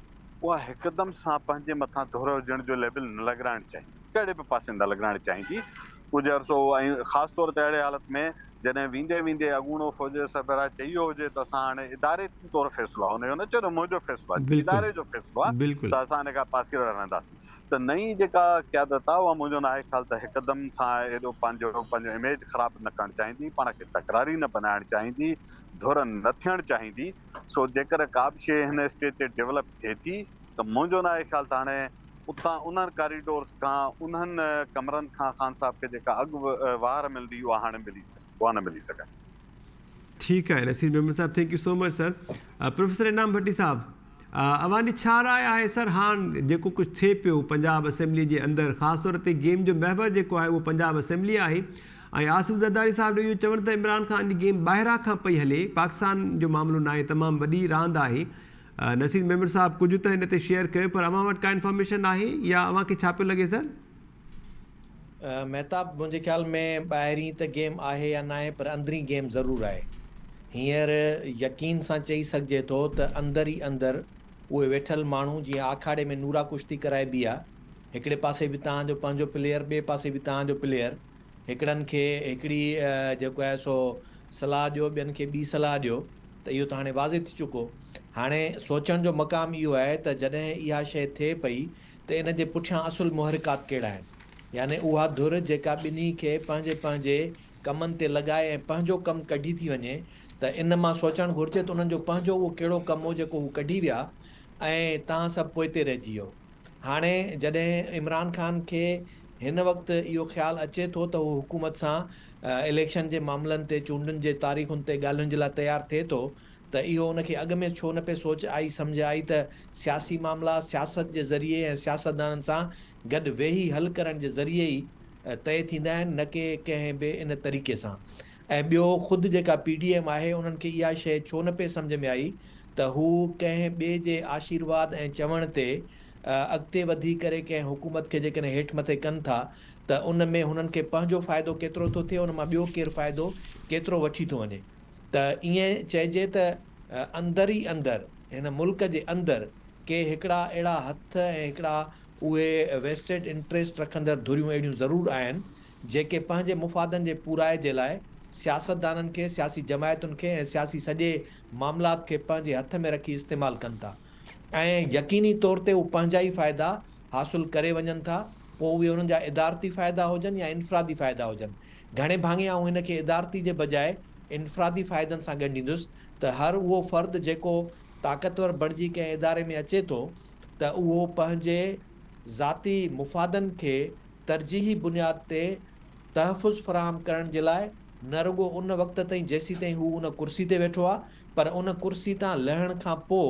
اها هڪدم سان پنهنجي مٿان ڌر هجڻ جو ليبل نه لڳرائڻ چاهيندي ڪهڙي به پاسي نه لڳرائڻ چاهيندي ڪجهه عرصو ۽ خاص طور تي اهڙي حالت ۾ جڏهن ويندي ويندي اڳوڻو فوج جو سربراهه چئي ويو هجي ته اسان هاڻي اداري طور فيصلو آهي هن اهو نه چيو ته منهنجو فيصلو آهي اداري جو فيصلو آهي ته اسان ان کان پاسيرا رهنداسين ته نئين جيڪا قيادت آهي اها منهنجو ناهي خيال ته هڪدم سان ايڏو پنهنجو پنهنجو اميج خراب نه ڪرڻ چاهيندي پاڻ کي تڪراري نه بنائڻ چاهيندي ڌر نه ٿيڻ چاهيندي سو جيڪر ڪا به شيء هن اسٽيج تي ڊولپ ٿئي ٿي ته منهنجو ناهي خيال ته هاڻي اتان انهن ڪاريڊورز کان انهن ڪمرن کان خان صاحب کي جيڪا اڳ واهر ملندي اها هاڻي ملي اها نه ملي سگهندي. ٺيڪ آهي نصير ميمڻ صاحب thank you so much sir professor Inam Bhatti صاحب اوهان جي ڇا راء آهي سر هاڻ جيڪو ڪجهه ٿئي پيو پنجاب اسيمبلي جي اندر خاص طور تي گيم جو محور جيڪو آهي اهو پنجاب اسيمبلي آهي ۽ آصف زرداري صاحب جو اهو چوڻ ته عمران خان جي گيم ٻاهران کان پئي هلي پاڪستان جو معاملو ناهي تمام وڏي راند آهي نصير ميمڻ صاحب ڪجهه ته هن تي شيئر ڪيو پر اوهان وٽ ڪا انفارميشن آهي يا اوهان کي ڇا پيو لڳي سر؟ مهتاب منهنجي خيال ۾ ٻاهرين ته گيم آهي يا ناهي پر اندرين گيم ضرور آهي. هينئر يقين سان چئي سگهجي ٿو ته اندر ئي اندر اهي ويٺل ماڻهو جيئن آکاڙي ۾ نورا ڪشتي ڪرائبي آ هڪڙي پاسي به توهان جو پنهنجو پليئر ٻئي پاسي به توهان جو پليئر هڪڙن کي هڪڙي جيڪو آهي سو صلاح ڏيو ٻين کي ٻي صلاح ڏيو ته اهو ته هاڻي واضح ٿي چڪو. هاڻي سوچڻ جو مقام اهو آهي ته جڏهن اها شيء ٿئي پئي ته ان جي پٺيان اصل محرڪات ڪهڙا آهن؟ يعني اها ڌر جيڪا ٻنهي کي پنهنجي پنهنجي ڪمن تي لڳائي ۽ پنهنجو ڪم ڪڍي ٿي وڃي ته ان مان سوچڻ گهرجي ته انهن جو پنهنجو اهو ڪهڙو ڪم هو جيڪو هو ڪڍي ويا ۽ توهان سڀ پوئتي رهجي ويو. هاڻي جڏهن عمران خان کي هن وقت اهو خيال اچي ٿو ته هو حڪومت سان اليڪشن جي معاملن تي چونڊن جي تاريخن تي ڳالهين جي لاء تيار ٿئي ٿو ته اهو ان کي اڳ ۾ ڇو نه پئي سوچ آئي سمجهه آئي ته سياسي معاملا سياست جي ذريعي ۽ سياستدانن سان گڏ ويهي حل ڪرڻ جي ذريعي ئي طئي ٿيندا آهن نه ڪي ڪنهن به ان طريقي سان. ۽ ٻيو خود جيڪا پي ڊي ايم آهي انهن کي اها شيء ڇو نه پئي سمجهه ۾ آئي ته هو ڪنهن ٻئي جي آشيرواد ۽ چوڻ تي اڳتي وڌي ڪري ڪنهن حڪومت کي جيڪڏهن هيٺ مٿي ڪن ٿا ته ان ۾ هنن کي پنهنجو فائدو ڪيترو ٿو ٿئي ان مان ٻيو ڪير فائدو ڪيترو وٺي ٿو وڃي ته ائين چئجي ته اندر ئي اندر هن ملڪ جي اندر ڪي هڪڙا اهڙا هٿ ۽ هڪڙا اهي ويسٽيڊ انٽريسٽ رکندڙ ڌريون اهڙيون ضرور آهن جيڪي پنهنجي مفادن جي پورائي جي لاء سياستدانن کي، سياسي جماعتن کي ۽ سياسي سڄي معاملات کي پنهنجي هٿ ۾ رکي استعمال ڪن ٿا ۽ يقيني طور تي هو پنهنجا ئي فائدا حاصل ڪري وڃن ٿا پوء اهي انهن جا ادارتي فائدا هجن يا انفرادي فائدا هجن. گهڻي ڀاڱي آئون هن کي ادارتي جي بجاء انفرادي فائدن سان ڳنڍيندس ته هر اهو فرد جيڪو طاقتور بڻجي ڪنهن اداري ۾ اچي ٿو ته اهو پنهنجي ذاتي مفادن کي ترجيحي بنياد تي تحفظ فراهم ڪرڻ جي لاء نه رڳو ان وقت تائين جيسيتائين هو ان ڪرسي تي ويٺو آهي پر ان ڪرسي تان لهڻ کان پوء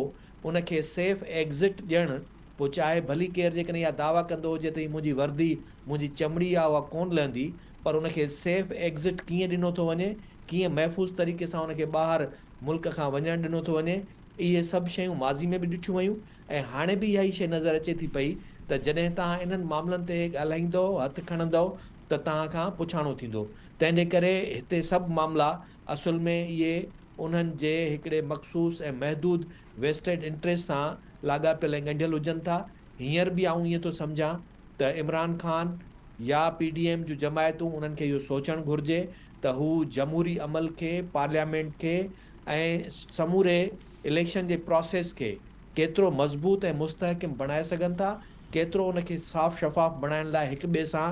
ان کي سيف ايگزٽ ڏيڻ پوء چاهي ڀلي ڪير جيڪڏهن اها دعويٰ ڪندو هجي ته هي منهنجي وردي منهنجي چمڙي آهي اها ڪونه لهندي پر ان کي سيف ايگزٽ ڪيئن ڏنو ٿو وڃي ڪيئن محفوظ طريقي سان ان کي ٻاهر ملڪ کان وڃڻ ڏنو ٿو وڃي اهي سڀ شيون ماضي ۾ به ڏٺيون ويون ۽ هاڻي به اها ئي شيء نظر اچي ٿي پئي ته جڏهن توهان انهن معاملن تي ڳالهائيندؤ، هٿ کڻندؤ ته توهان کان پڇاڻو ٿيندو. تنهن جي ڪري هتي سڀ معاملا اصل ۾ اهي انهن جي هڪڙي مخصوص ۽ محدود ويسٽيڊ انٽريسٽ سان لاڳاپيل ۽ ڳنڍيل هجن ٿا. هينئر به آئون ائين ٿو سمجهان ته عمران خان يا پي ڊي ايم جون جماعتون انهن کي اهو سوچڻ گهرجي ته هو جمهوري عمل کي، پارليامينٽ کي ۽ سموري اليڪشن جي پراسيس کي ڪيترو مضبوط ۽ مستحڪم بڻائي سگهن ٿا، ڪيترو ان کي صاف شفاف بڻائڻ لاء هڪ ٻئي سان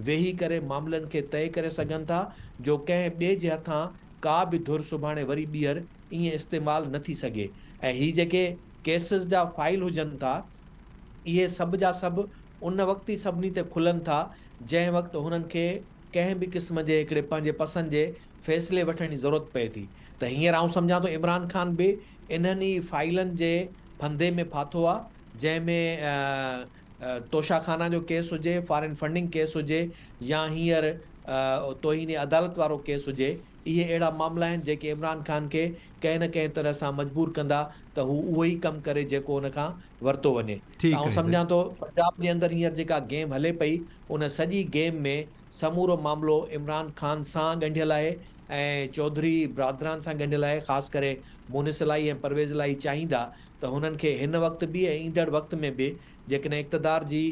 ويهي ڪري معاملن کي طئي ڪري سگهن ٿا جو ڪنهن ٻئي جي هٿان ڪا به ڌر سڀاڻي وري ٻيهر ائين استعمال نه ٿي سگهي ۽ هي جيڪي ڪيسز جا فائل هجن ٿا اهي سڀ جا سڀ ان وقت ئي سڀني تي کلن ٿا جنهن وقت هنن کي ڪنهن به قسم جي هڪڙي پنهنجي پسند جي فيصلي وٺڻ جي ضرورت پئي ٿي ته هينئر آئون سمجهان ٿو عمران خان به انهن ئي فائلن جي ڦندي ۾ ڦاٿو آ جنهن ۾ توشا خانا جو ڪيس هجي، فارين فنڊنگ ڪيس هجي يا هينئر توهين عدالت وارو ڪيس هجي اهي اهڙا معاملا آهن جيڪي عمران خان کي ڪنهن نه ڪنهن طرح سان مجبور ڪندا ته هو اهو ئي ڪم ڪري جيڪو ان کان ورتو وڃي ته آئون سمجهان ٿو پنجاب جي اندر هينئر جيڪا گيم هلي پئي ان سڄي گيم ۾ سمورو معاملو عمران خان سان ڳنڍيل آهي ۽ چوڌري برادران سان ڳنڍيل آهي خاص ڪري مونس الاهي ۽ پرويز الاهي چاهيندا ته هنن کي هن وقت به ۽ ايندڙ وقت ۾ به جيڪڏهن اقتدار جي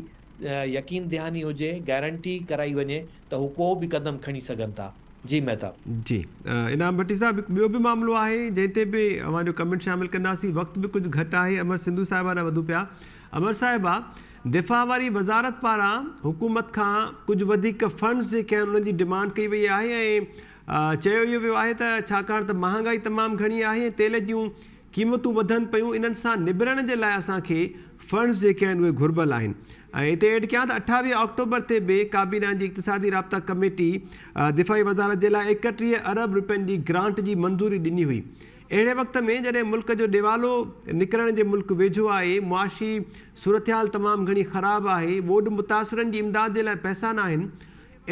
يقين دهاني هجي گارنٽي ڪرائي وڃي ته هو ڪو به قدم کڻي سگهن ٿا. جي مهتاب. جي انعام ڀٽي صاحب هڪ ٻيو به معاملو آهي جنهن تي به اوهان جو ڪمينٽ شامل ڪنداسين وقت به ڪجهه گهٽ آهي امر سنڌو صاحبه ڏانهن وڌون پيا امر صاحبه دفاع واري وزارت پاران حڪومت کان ڪجهه وڌيڪ فنڊز جيڪي آهن انهن جي ڊمانڊ ڪئي وئي آهي ۽ چيو اهو ويو آهي ته ڇاڪاڻ ته مهانگائي تمام گهڻي آهي ۽ تيل جون قيمتون وڌن پيون انهن سان نبرڻ جي لاء اسان کي فنڊز جيڪي آهن اهي گهربل آهن ۽ هتي ايڊ ڪيان ته 28 آڪٽوبر تي به ڪابينا جي اقتصادي رابطا ڪميٽي دفاعي وزارت جي لاء 31 ارب رپين جي گرانٽ جي منظوري ڏني هئي اهڙي وقت ۾ جڏهن ملڪ جو ڏيوالو نڪرڻ جي ملڪ ويجهو آهي معاشي صورتحال تمام گهڻي خراب آهي ٻوڏ متاثرن جي امداد جي لاء پئسا ناهن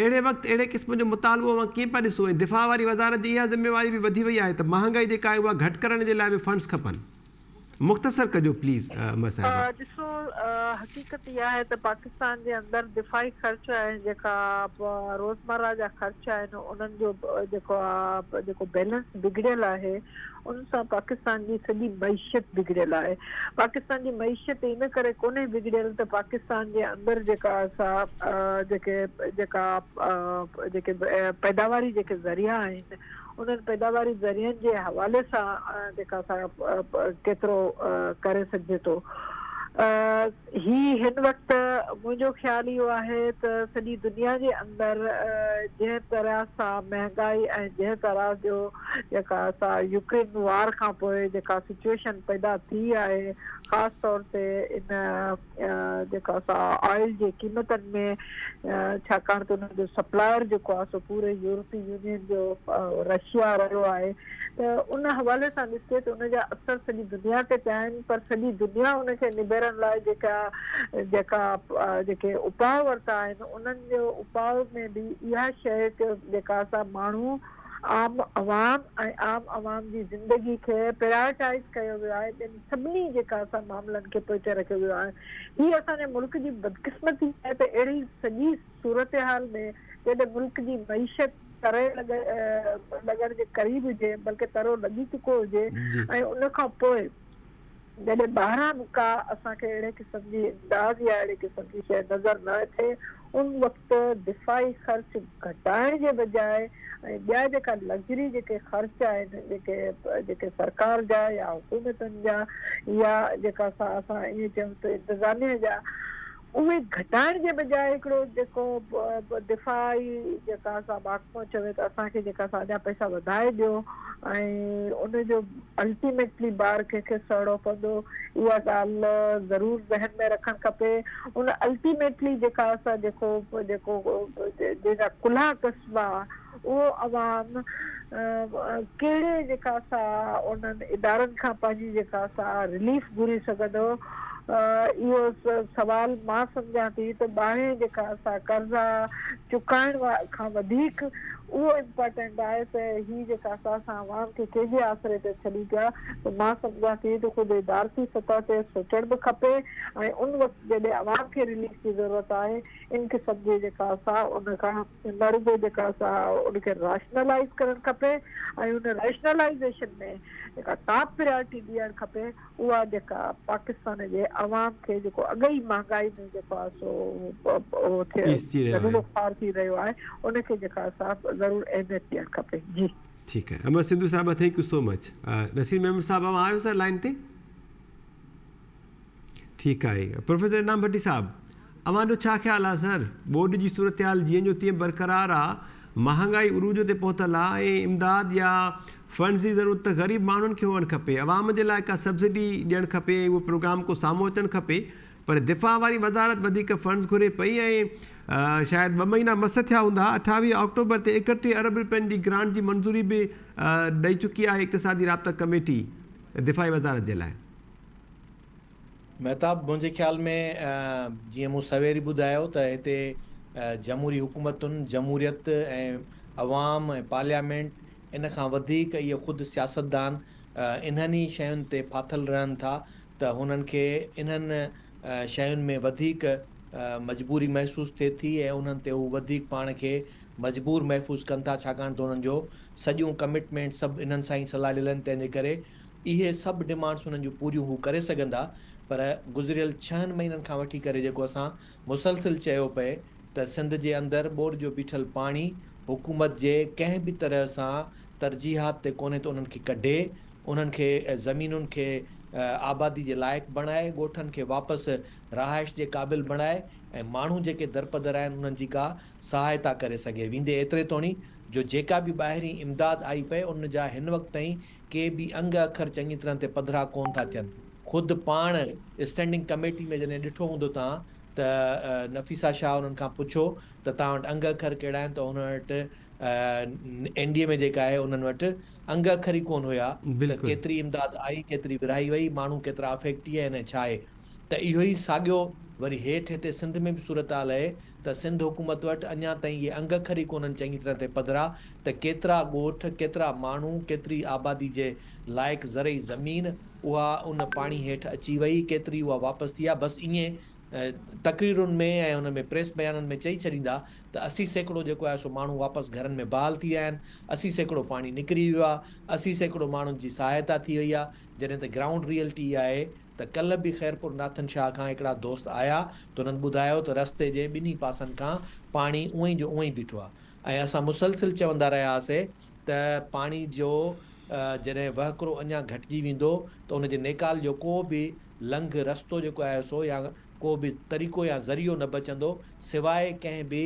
اهڙي وقت اهڙي قسم جو مطالبو اوهان ڪيئن پيا ڏسو ۽ دفاع واري وزارت جي اها ذميواري به وڌي وئي آهي ته مهانگائي جيڪا آهي اها گهٽ ڪرڻ جي لاء به فنڊز کپن. مختصر ڪجو پليز امر صاحبه. ڏسو حقيقت اها آهي ته پاڪستان جي اندر دفاعي خرچ ۽ جيڪا روزمره جا خرچ آهن انهن جو جيڪو جيڪو بيلنس بگڙيل آهي ان سان پاڪستان جي سڄي معيشت بگڙيل آهي. پاڪستان جي معيشت ان ڪري ڪونهي بگڙيل ته پاڪستان جي اندر جيڪا سا جيڪي جيڪا جيڪي پيداواري جيڪي ذريعا آهن انهن پيداواري ذريعن جي حوالي سان جيڪا سا ڪيترو ڪري سگهجي ٿو. هي هن وقت منهنجو خيال اهو آهي ته سڄي دنيا جي اندر جنهن طرح سان مهنگائي ۽ جنهن طرح جو جيڪا سا يوڪرين وار کان پوء جيڪا سچوئيشن پيدا ٿي آهي خاص طور تي ان جيڪا سا آئل جي قيمتن ۾ ڇاڪاڻ ته ان جو سپلائر جيڪو آهي سو پوري يورپي يونين جو رشيا رهيو آهي ته ان حوالي سان ڏسجي ته ان جا اثر سڄي دنيا تي پيا آهن پر سڄي دنيا ان کي نبيرڻ لاء جيڪا جيڪا جيڪي اپاء ورتا آهن انهن جو اپاء ۾ به اها شيء جيڪا سا ماڻهو عام عوام ۽ عام عوام جي زندگي کي پرائرٽائيز ڪيو ويو آهي ٻين سڀني جيڪا اسان معاملن کي پوئتي رکيو ويو آهي. هي اسان جي ملڪ جي بدقسمتي آهي ته اهڙي سڄي صورتحال ۾ جڏهن ملڪ جي معيشت تري لڳڻ جي قريب هجي بلڪه ترو لڳي چڪو هجي ۽ ان کان پوء جڏهن ٻاهران به ڪا اسان کي اهڙي قسم جي امداد يا اهڙي قسم جي شيء نظر نه اچي، ان وقت دفاعي خرچ گهٽائڻ جي بجاء ۽ ٻيا جيڪا لگزري جيڪي خرچ آهن جيڪي جيڪي سرڪار جا يا حڪومتن جا يا جيڪا اسان اسان ائين چئون ته انتظاميه جا اهي گهٽائڻ جي بجاء هڪڙو جيڪو دفاعي جيڪا سا محڪمو چوي ته اسان کي جيڪا سا اڃا پئسا وڌائي ڏيو ۽ ان جو الٽيميٽلي بار ڪنهن کي سهڻو پوندو اها ڳالهه ضرور ذهن ۾ رکڻ کپي ان الٽيميٽلي جيڪا سا جيڪو جيڪو جنهن جا ڪلها ڪسبا اهو عوام ڪهڙي جيڪا سا انهن ادارن کان پنهنجي جيڪا سا رليف گهري سگهندو اهو سوال مان سمجهان ٿي ته ٻاهرين جيڪا سا قرضا چڪائڻ کان وڌيڪ اهو امپارٽنٽ آهي ته هي جيڪا سا اسان عوام کي ڪنهن جي آسري تي ڇڏيون پيا ته مان سمجهان ٿي ته خود ادارتي سطح تي سوچڻ به کپي ۽ ان وقت جڏهن عوام کي رليف جي ضرورت آهي ان قسم جي جيڪا سا ان کان نه رڳو جيڪا سا ان کي ريشنلائيز ڪرڻ کپي ۽ ان ريشنلائيزيشن ۾ جيڪا ٽاپ پريارٽي ڏيڻ کپي اها جيڪا پاڪستان جي عوام کي جيڪو اڳ ئي مهانگائي ۾ جيڪو آهي سو اهو ٿي پيسجي رهيو آهي. ذليل خوار ٿي رهيو آهي ان کي جيڪا سا ضرور اهميت ڏيڻ کپي جي. ٺيڪ آهي امر سنڌو صاحبه thank you so much Naseer Memon صاحب اوهان آهيو سر لائين تي. ٺيڪ آهي پروفيسر انعام ڀٽي صاحب اوهان جو ڇا خيال آ سر ٻوڏ جي صورتحال جيئن جو تيئن برقرار آ مهانگائي عروج تي پهتل آ ۽ امداد يا فنڊز جي ضرورت ته غريب ماڻهن کي هئڻ کپي عوام جي لاء ڪا سبسڊي ڏيڻ کپي ۽ اهو پروگرام ڪو سامهون اچڻ کپي پر دفاع واري وزارت وڌيڪ فنڊز گهري پئي ۽ شايد ٻه مهينا مس ٿيا هوندا 28 آڪٽوبر تي 31 ارب رپين جي گرانٽ جي منظوري به ڏئي چڪي آهي اقتصادي رابطا ڪميٽي دفاعي وزارت جي لاء. مهتاب، منهنجي خيال ۾ جيئن مون سوير ئي ٻڌايو ته هتي جمهوري حڪومتن، جمهوريت ۽ عوام ۽ پارليامينٽ ان کان وڌيڪ اهي خود سياستدان انهن ئي شين تي ڦاٿل رهن ٿا ته هنن کي انهن شين ۾ وڌيڪ مجبوري محسوس ٿئي ٿي ۽ انهن تي هو وڌيڪ پاڻ کي مجبور محفوظ ڪن ٿا ڇاڪاڻ ته هنن جو سڄيون ڪمٽمينٽ سڀ انهن سان ئي سلهاڙيل آهن تنهن جي ڪري اهي سڀ ڊمانڊس انهن جون پوريون هو ڪري سگهندا پر گذريل ڇهن مهينن کان وٺي ڪري جيڪو اسان مسلسل چيو پئي ته سنڌ جي اندر ٻوڏ جو بيٺل پاڻي حڪومت جي ڪنهن به طرح سان ترجيحات تي ڪونهي ته انهن کي ڪڍي انهن کي زمينن کي آبادي جي لائق بڻائي ڳوٺن کي واپس رهائش جي قابل بڻائي ۽ ماڻهو جيڪي درپدر آهن انهن جي ڪا سهائتا ڪري سگهي ويندي ايتري توڻي جو جيڪا به ٻاهرين امداد آئي پئي ان جا هن وقت تائين ڪي به انگ اکر چڱي طرح تي پڌرا ڪون ٿا ٿين. خود پاڻ اسٽينڊنگ ڪميٽي ۾ جڏهن ڏٺو هوندو توهان ته نفيسه شاهه انهن کان پڇيو ته توهان وٽ انگ اکر ڪهڙا آهن ته انهن وٽ اين ڊي ايم اي جيڪا آهي انهن وٽ انگ اکر ئي ڪون هيا ته ڪيتري امداد آئي ڪيتري ورهائي وئي ماڻهو ڪيترا افيڪٽي آهن ۽ ڇا آهي ته اهو ئي ساڳيو وري هيٺ هتي سنڌ ۾ به صورتحال اهي ته سنڌ حڪومت وٽ اڃا تائين اهي انگ اکر ئي ڪونهن چڱي طرح تي پڌرا ته ڪيترا ڳوٺ، ڪيترا ماڻهو، ڪيتري آبادي جي لائق زرعي زمين اها ان پاڻي هيٺ اچي وئي، ڪيتري اها واپس ٿي آ، بس ائين تقريرن ۾ ۽ ان ۾ پريس بيانن ۾ چئي ڇڏيندا ته 80% جيڪو آهي سو ماڻهو واپس گهرن ۾ بحال ٿي ويا آهن، 80% پاڻي نڪري ويو آ، 80% ماڻهن جي سهائتا ٿي وئي آ، جڏهن ته گرائونڊ ريئلٽي اها آهي ته ڪلهه به خيرپور ناٿن شاهه کان هڪڙا دوست آيا ته انهن ٻڌايو ته رستي جي ٻنهي پاسن کان پاڻي اونئين جو اونئين بيٺو آهي ۽ اسان مسلسل چوندا رهيا هئاسي ته پاڻي جو جڏهن وهڪرو اڃا گهٽجي ويندو ته ان جي نيڪال جو ڪو به لنگهه رستو جيڪو آهي سو يا ڪو به طريقو يا ذريعو نه بچندو سواء ڪنهن به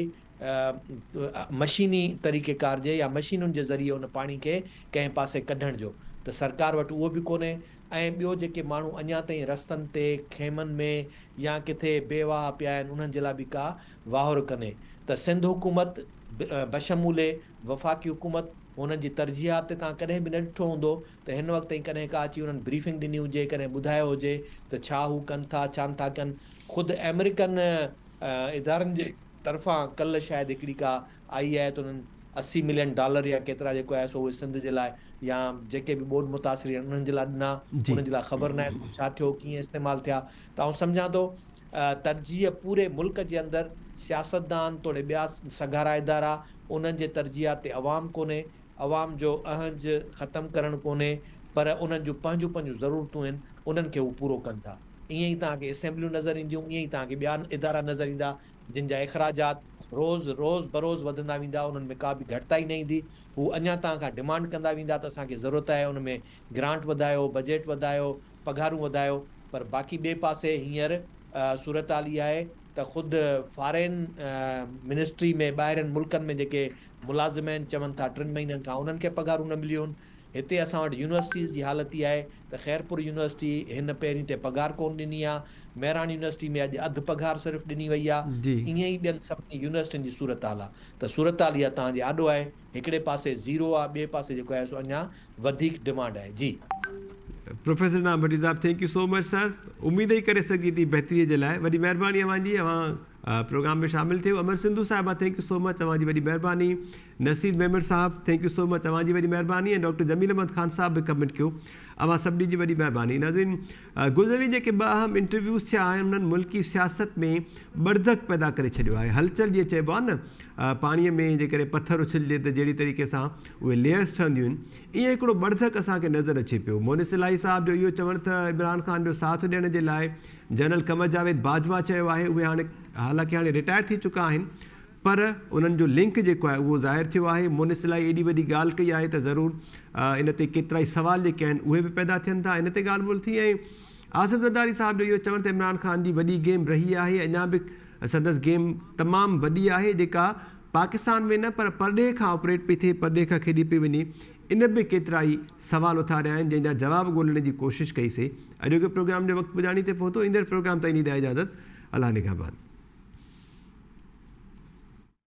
مشيني طريقيڪار جي يا مشينن جي ذريعي ان پاڻي کي ڪنهن پاسي ڪڍڻ جو ته سرڪار وٽ اهو به ڪونهي ۽ ٻيو جيڪي ماڻهو اڃا تائين رستن تي خيمن ۾ يا ڪٿي بي واهه پيا آهن انهن جي لاء به ڪا واهر ڪنهي ته سنڌ حڪومت بشمول وفاقي حڪومت انهن جي ترجيحات تي توهان ڪڏهن به نه ڏٺو هوندو ته هن وقت تائين ڪڏهن ڪا اچي انهن بريفنگ ڏني هجي ڪڏهن ٻڌايو هجي ته ڇا هو ڪن ٿا ڇا نٿا ڪن خود آمريڪن ادارن جي طرفان ڪلهه شايد هڪڙي ڪا آئي آهي ته انهن 80 ملين ڊالر يا ڪيترا جيڪو آهي سو اهي سنڌ جي لاء يا جيڪي به ٻوڏ متاثرين آهن انهن جي لاء ڏنا انهن جي لاء خبر ناهي ته ڇا ٿيو ڪيئن استعمال ٿيا ته آئون سمجهان ٿو ترجيح پوري ملڪ جي اندر سياستدان توڙي ٻيا سگهارا ادارا انهن جي ترجيحات تي عوام ڪونهي عوام جو اهنج ختم ڪرڻ ڪونهي پر انهن جون پنهنجون پنهنجون ضرورتون آهن انهن کي هو پورو ڪن ٿا ائين ئي توهان کي اسيمبليون نظر اينديون ائين ئي توهان کي ٻيا ادارا نظر ايندا جن جا اخراجات روز روز بروز وڌندا ويندا انهن ۾ ڪا به گهٽتائي نه ايندي هو اڃا توهان کان ڊمانڊ ڪندا ويندا ته اسان کي ضرورت آهي ان ۾ گرانٽ وڌايو بجيٽ وڌايو پگهارون وڌايو پر باقي ٻئي پاسي هينئر صورتحال اها آهي ته خود فارين منسٽري ۾ ٻاهرين ملڪن ۾ جيڪي ملازم آهن چون ٿا ٽن مهينن کان انهن کي پگهارون نه مليون آهن هتي اسان وٽ يونيورسٽيز جي حالت اها آهي ته خيرپور يونيورسٽي هن پهرين تي پگهار ڪونه ڏني آهي، مهراڻ يونيورسٽي ۾ اڄ اڌ پگهار صرف ڏني وئي آهي، ائين ئي ٻين سڀني يونيورسٽين جي صورتحال آهي ته صورتحال اها توهان جي آڏو آهي، هڪڙي پاسي زيرو آهي ٻئي پاسي جيڪو آهي سو اڃا وڌيڪ ڊمانڊ آهي. جي. پروفيسر انعام ڀٽي صاحب thank you so much sir اميد ئي ڪري سگهجي ٿي بهتري جي لاء وڏي مهرباني اوهان جي اوهان پروگرام ۾ شامل ٿيو امر سنڌو صاحبه thank you so much اوهان جي وڏي مهرباني نصير ميمڻ صاحب thank you سو مچ اوهان جي وڏي مهرباني ۽ ڊاڪٽر جميل احمد خان صاحب به ڪمينٽ ڪيو اوهان سڀني جي وڏي مهرباني ناظرين گذريل ڏينهن جيڪي ٻه اهم انٽرويوز ٿيا آهن انهن ملڪي سياست ۾ ٻڙڌڪ پيدا ڪري ڇڏيو آهي هلچل جيئن چئبو آهي نه پاڻي ۾ جيڪڏهن پٿر اڇلجي ته جهڙي طريقي سان اهي ليئرس ٺهنديون آهن ائين هڪڙو ٻڙڌڪ اسان کي نظر اچي پيو مونس الاهي صاحب جو اهو چوڻ ته عمران خان جو ساٿ ڏيڻ جي لاء جنرل قمر جاويد باجوا چيو آهي اهي هاڻي حالانڪه هاڻي رٽائر ٿي چڪا آهن پر انهن جو لنڪ جيڪو آهي اهو ظاهر ٿيو آهي. مونس الائي ايڏي وڏي ڳالهه ڪئي آهي ته ضرور ان تي ڪيترائي سوال جيڪي آهن اهي به پيدا ٿين ٿا. ان تي ڳالهه ٻولهه ٿي ۽ آصف زرداري صاحب جو اهو چوڻ ته عمران خان جي وڏي گيم رهي آهي اڃا به سندس گيم تمام وڏي آهي جيڪا پاڪستان ۾ نه پر پرڏيهه کان آپريٽ پئي ٿئي پرڏيهه کان کيڏي پئي وڃي ان به ڪيترائي سوال اٿاريا آهن جنهن جا جواب ڳولڻ جي ڪوشش ڪئي سي. اڄوڪي پروگرام جو وقت پڄاڻي تي پهتو ايندڙ پروگرام تائين ڏيندا اجازت الله نگهبان.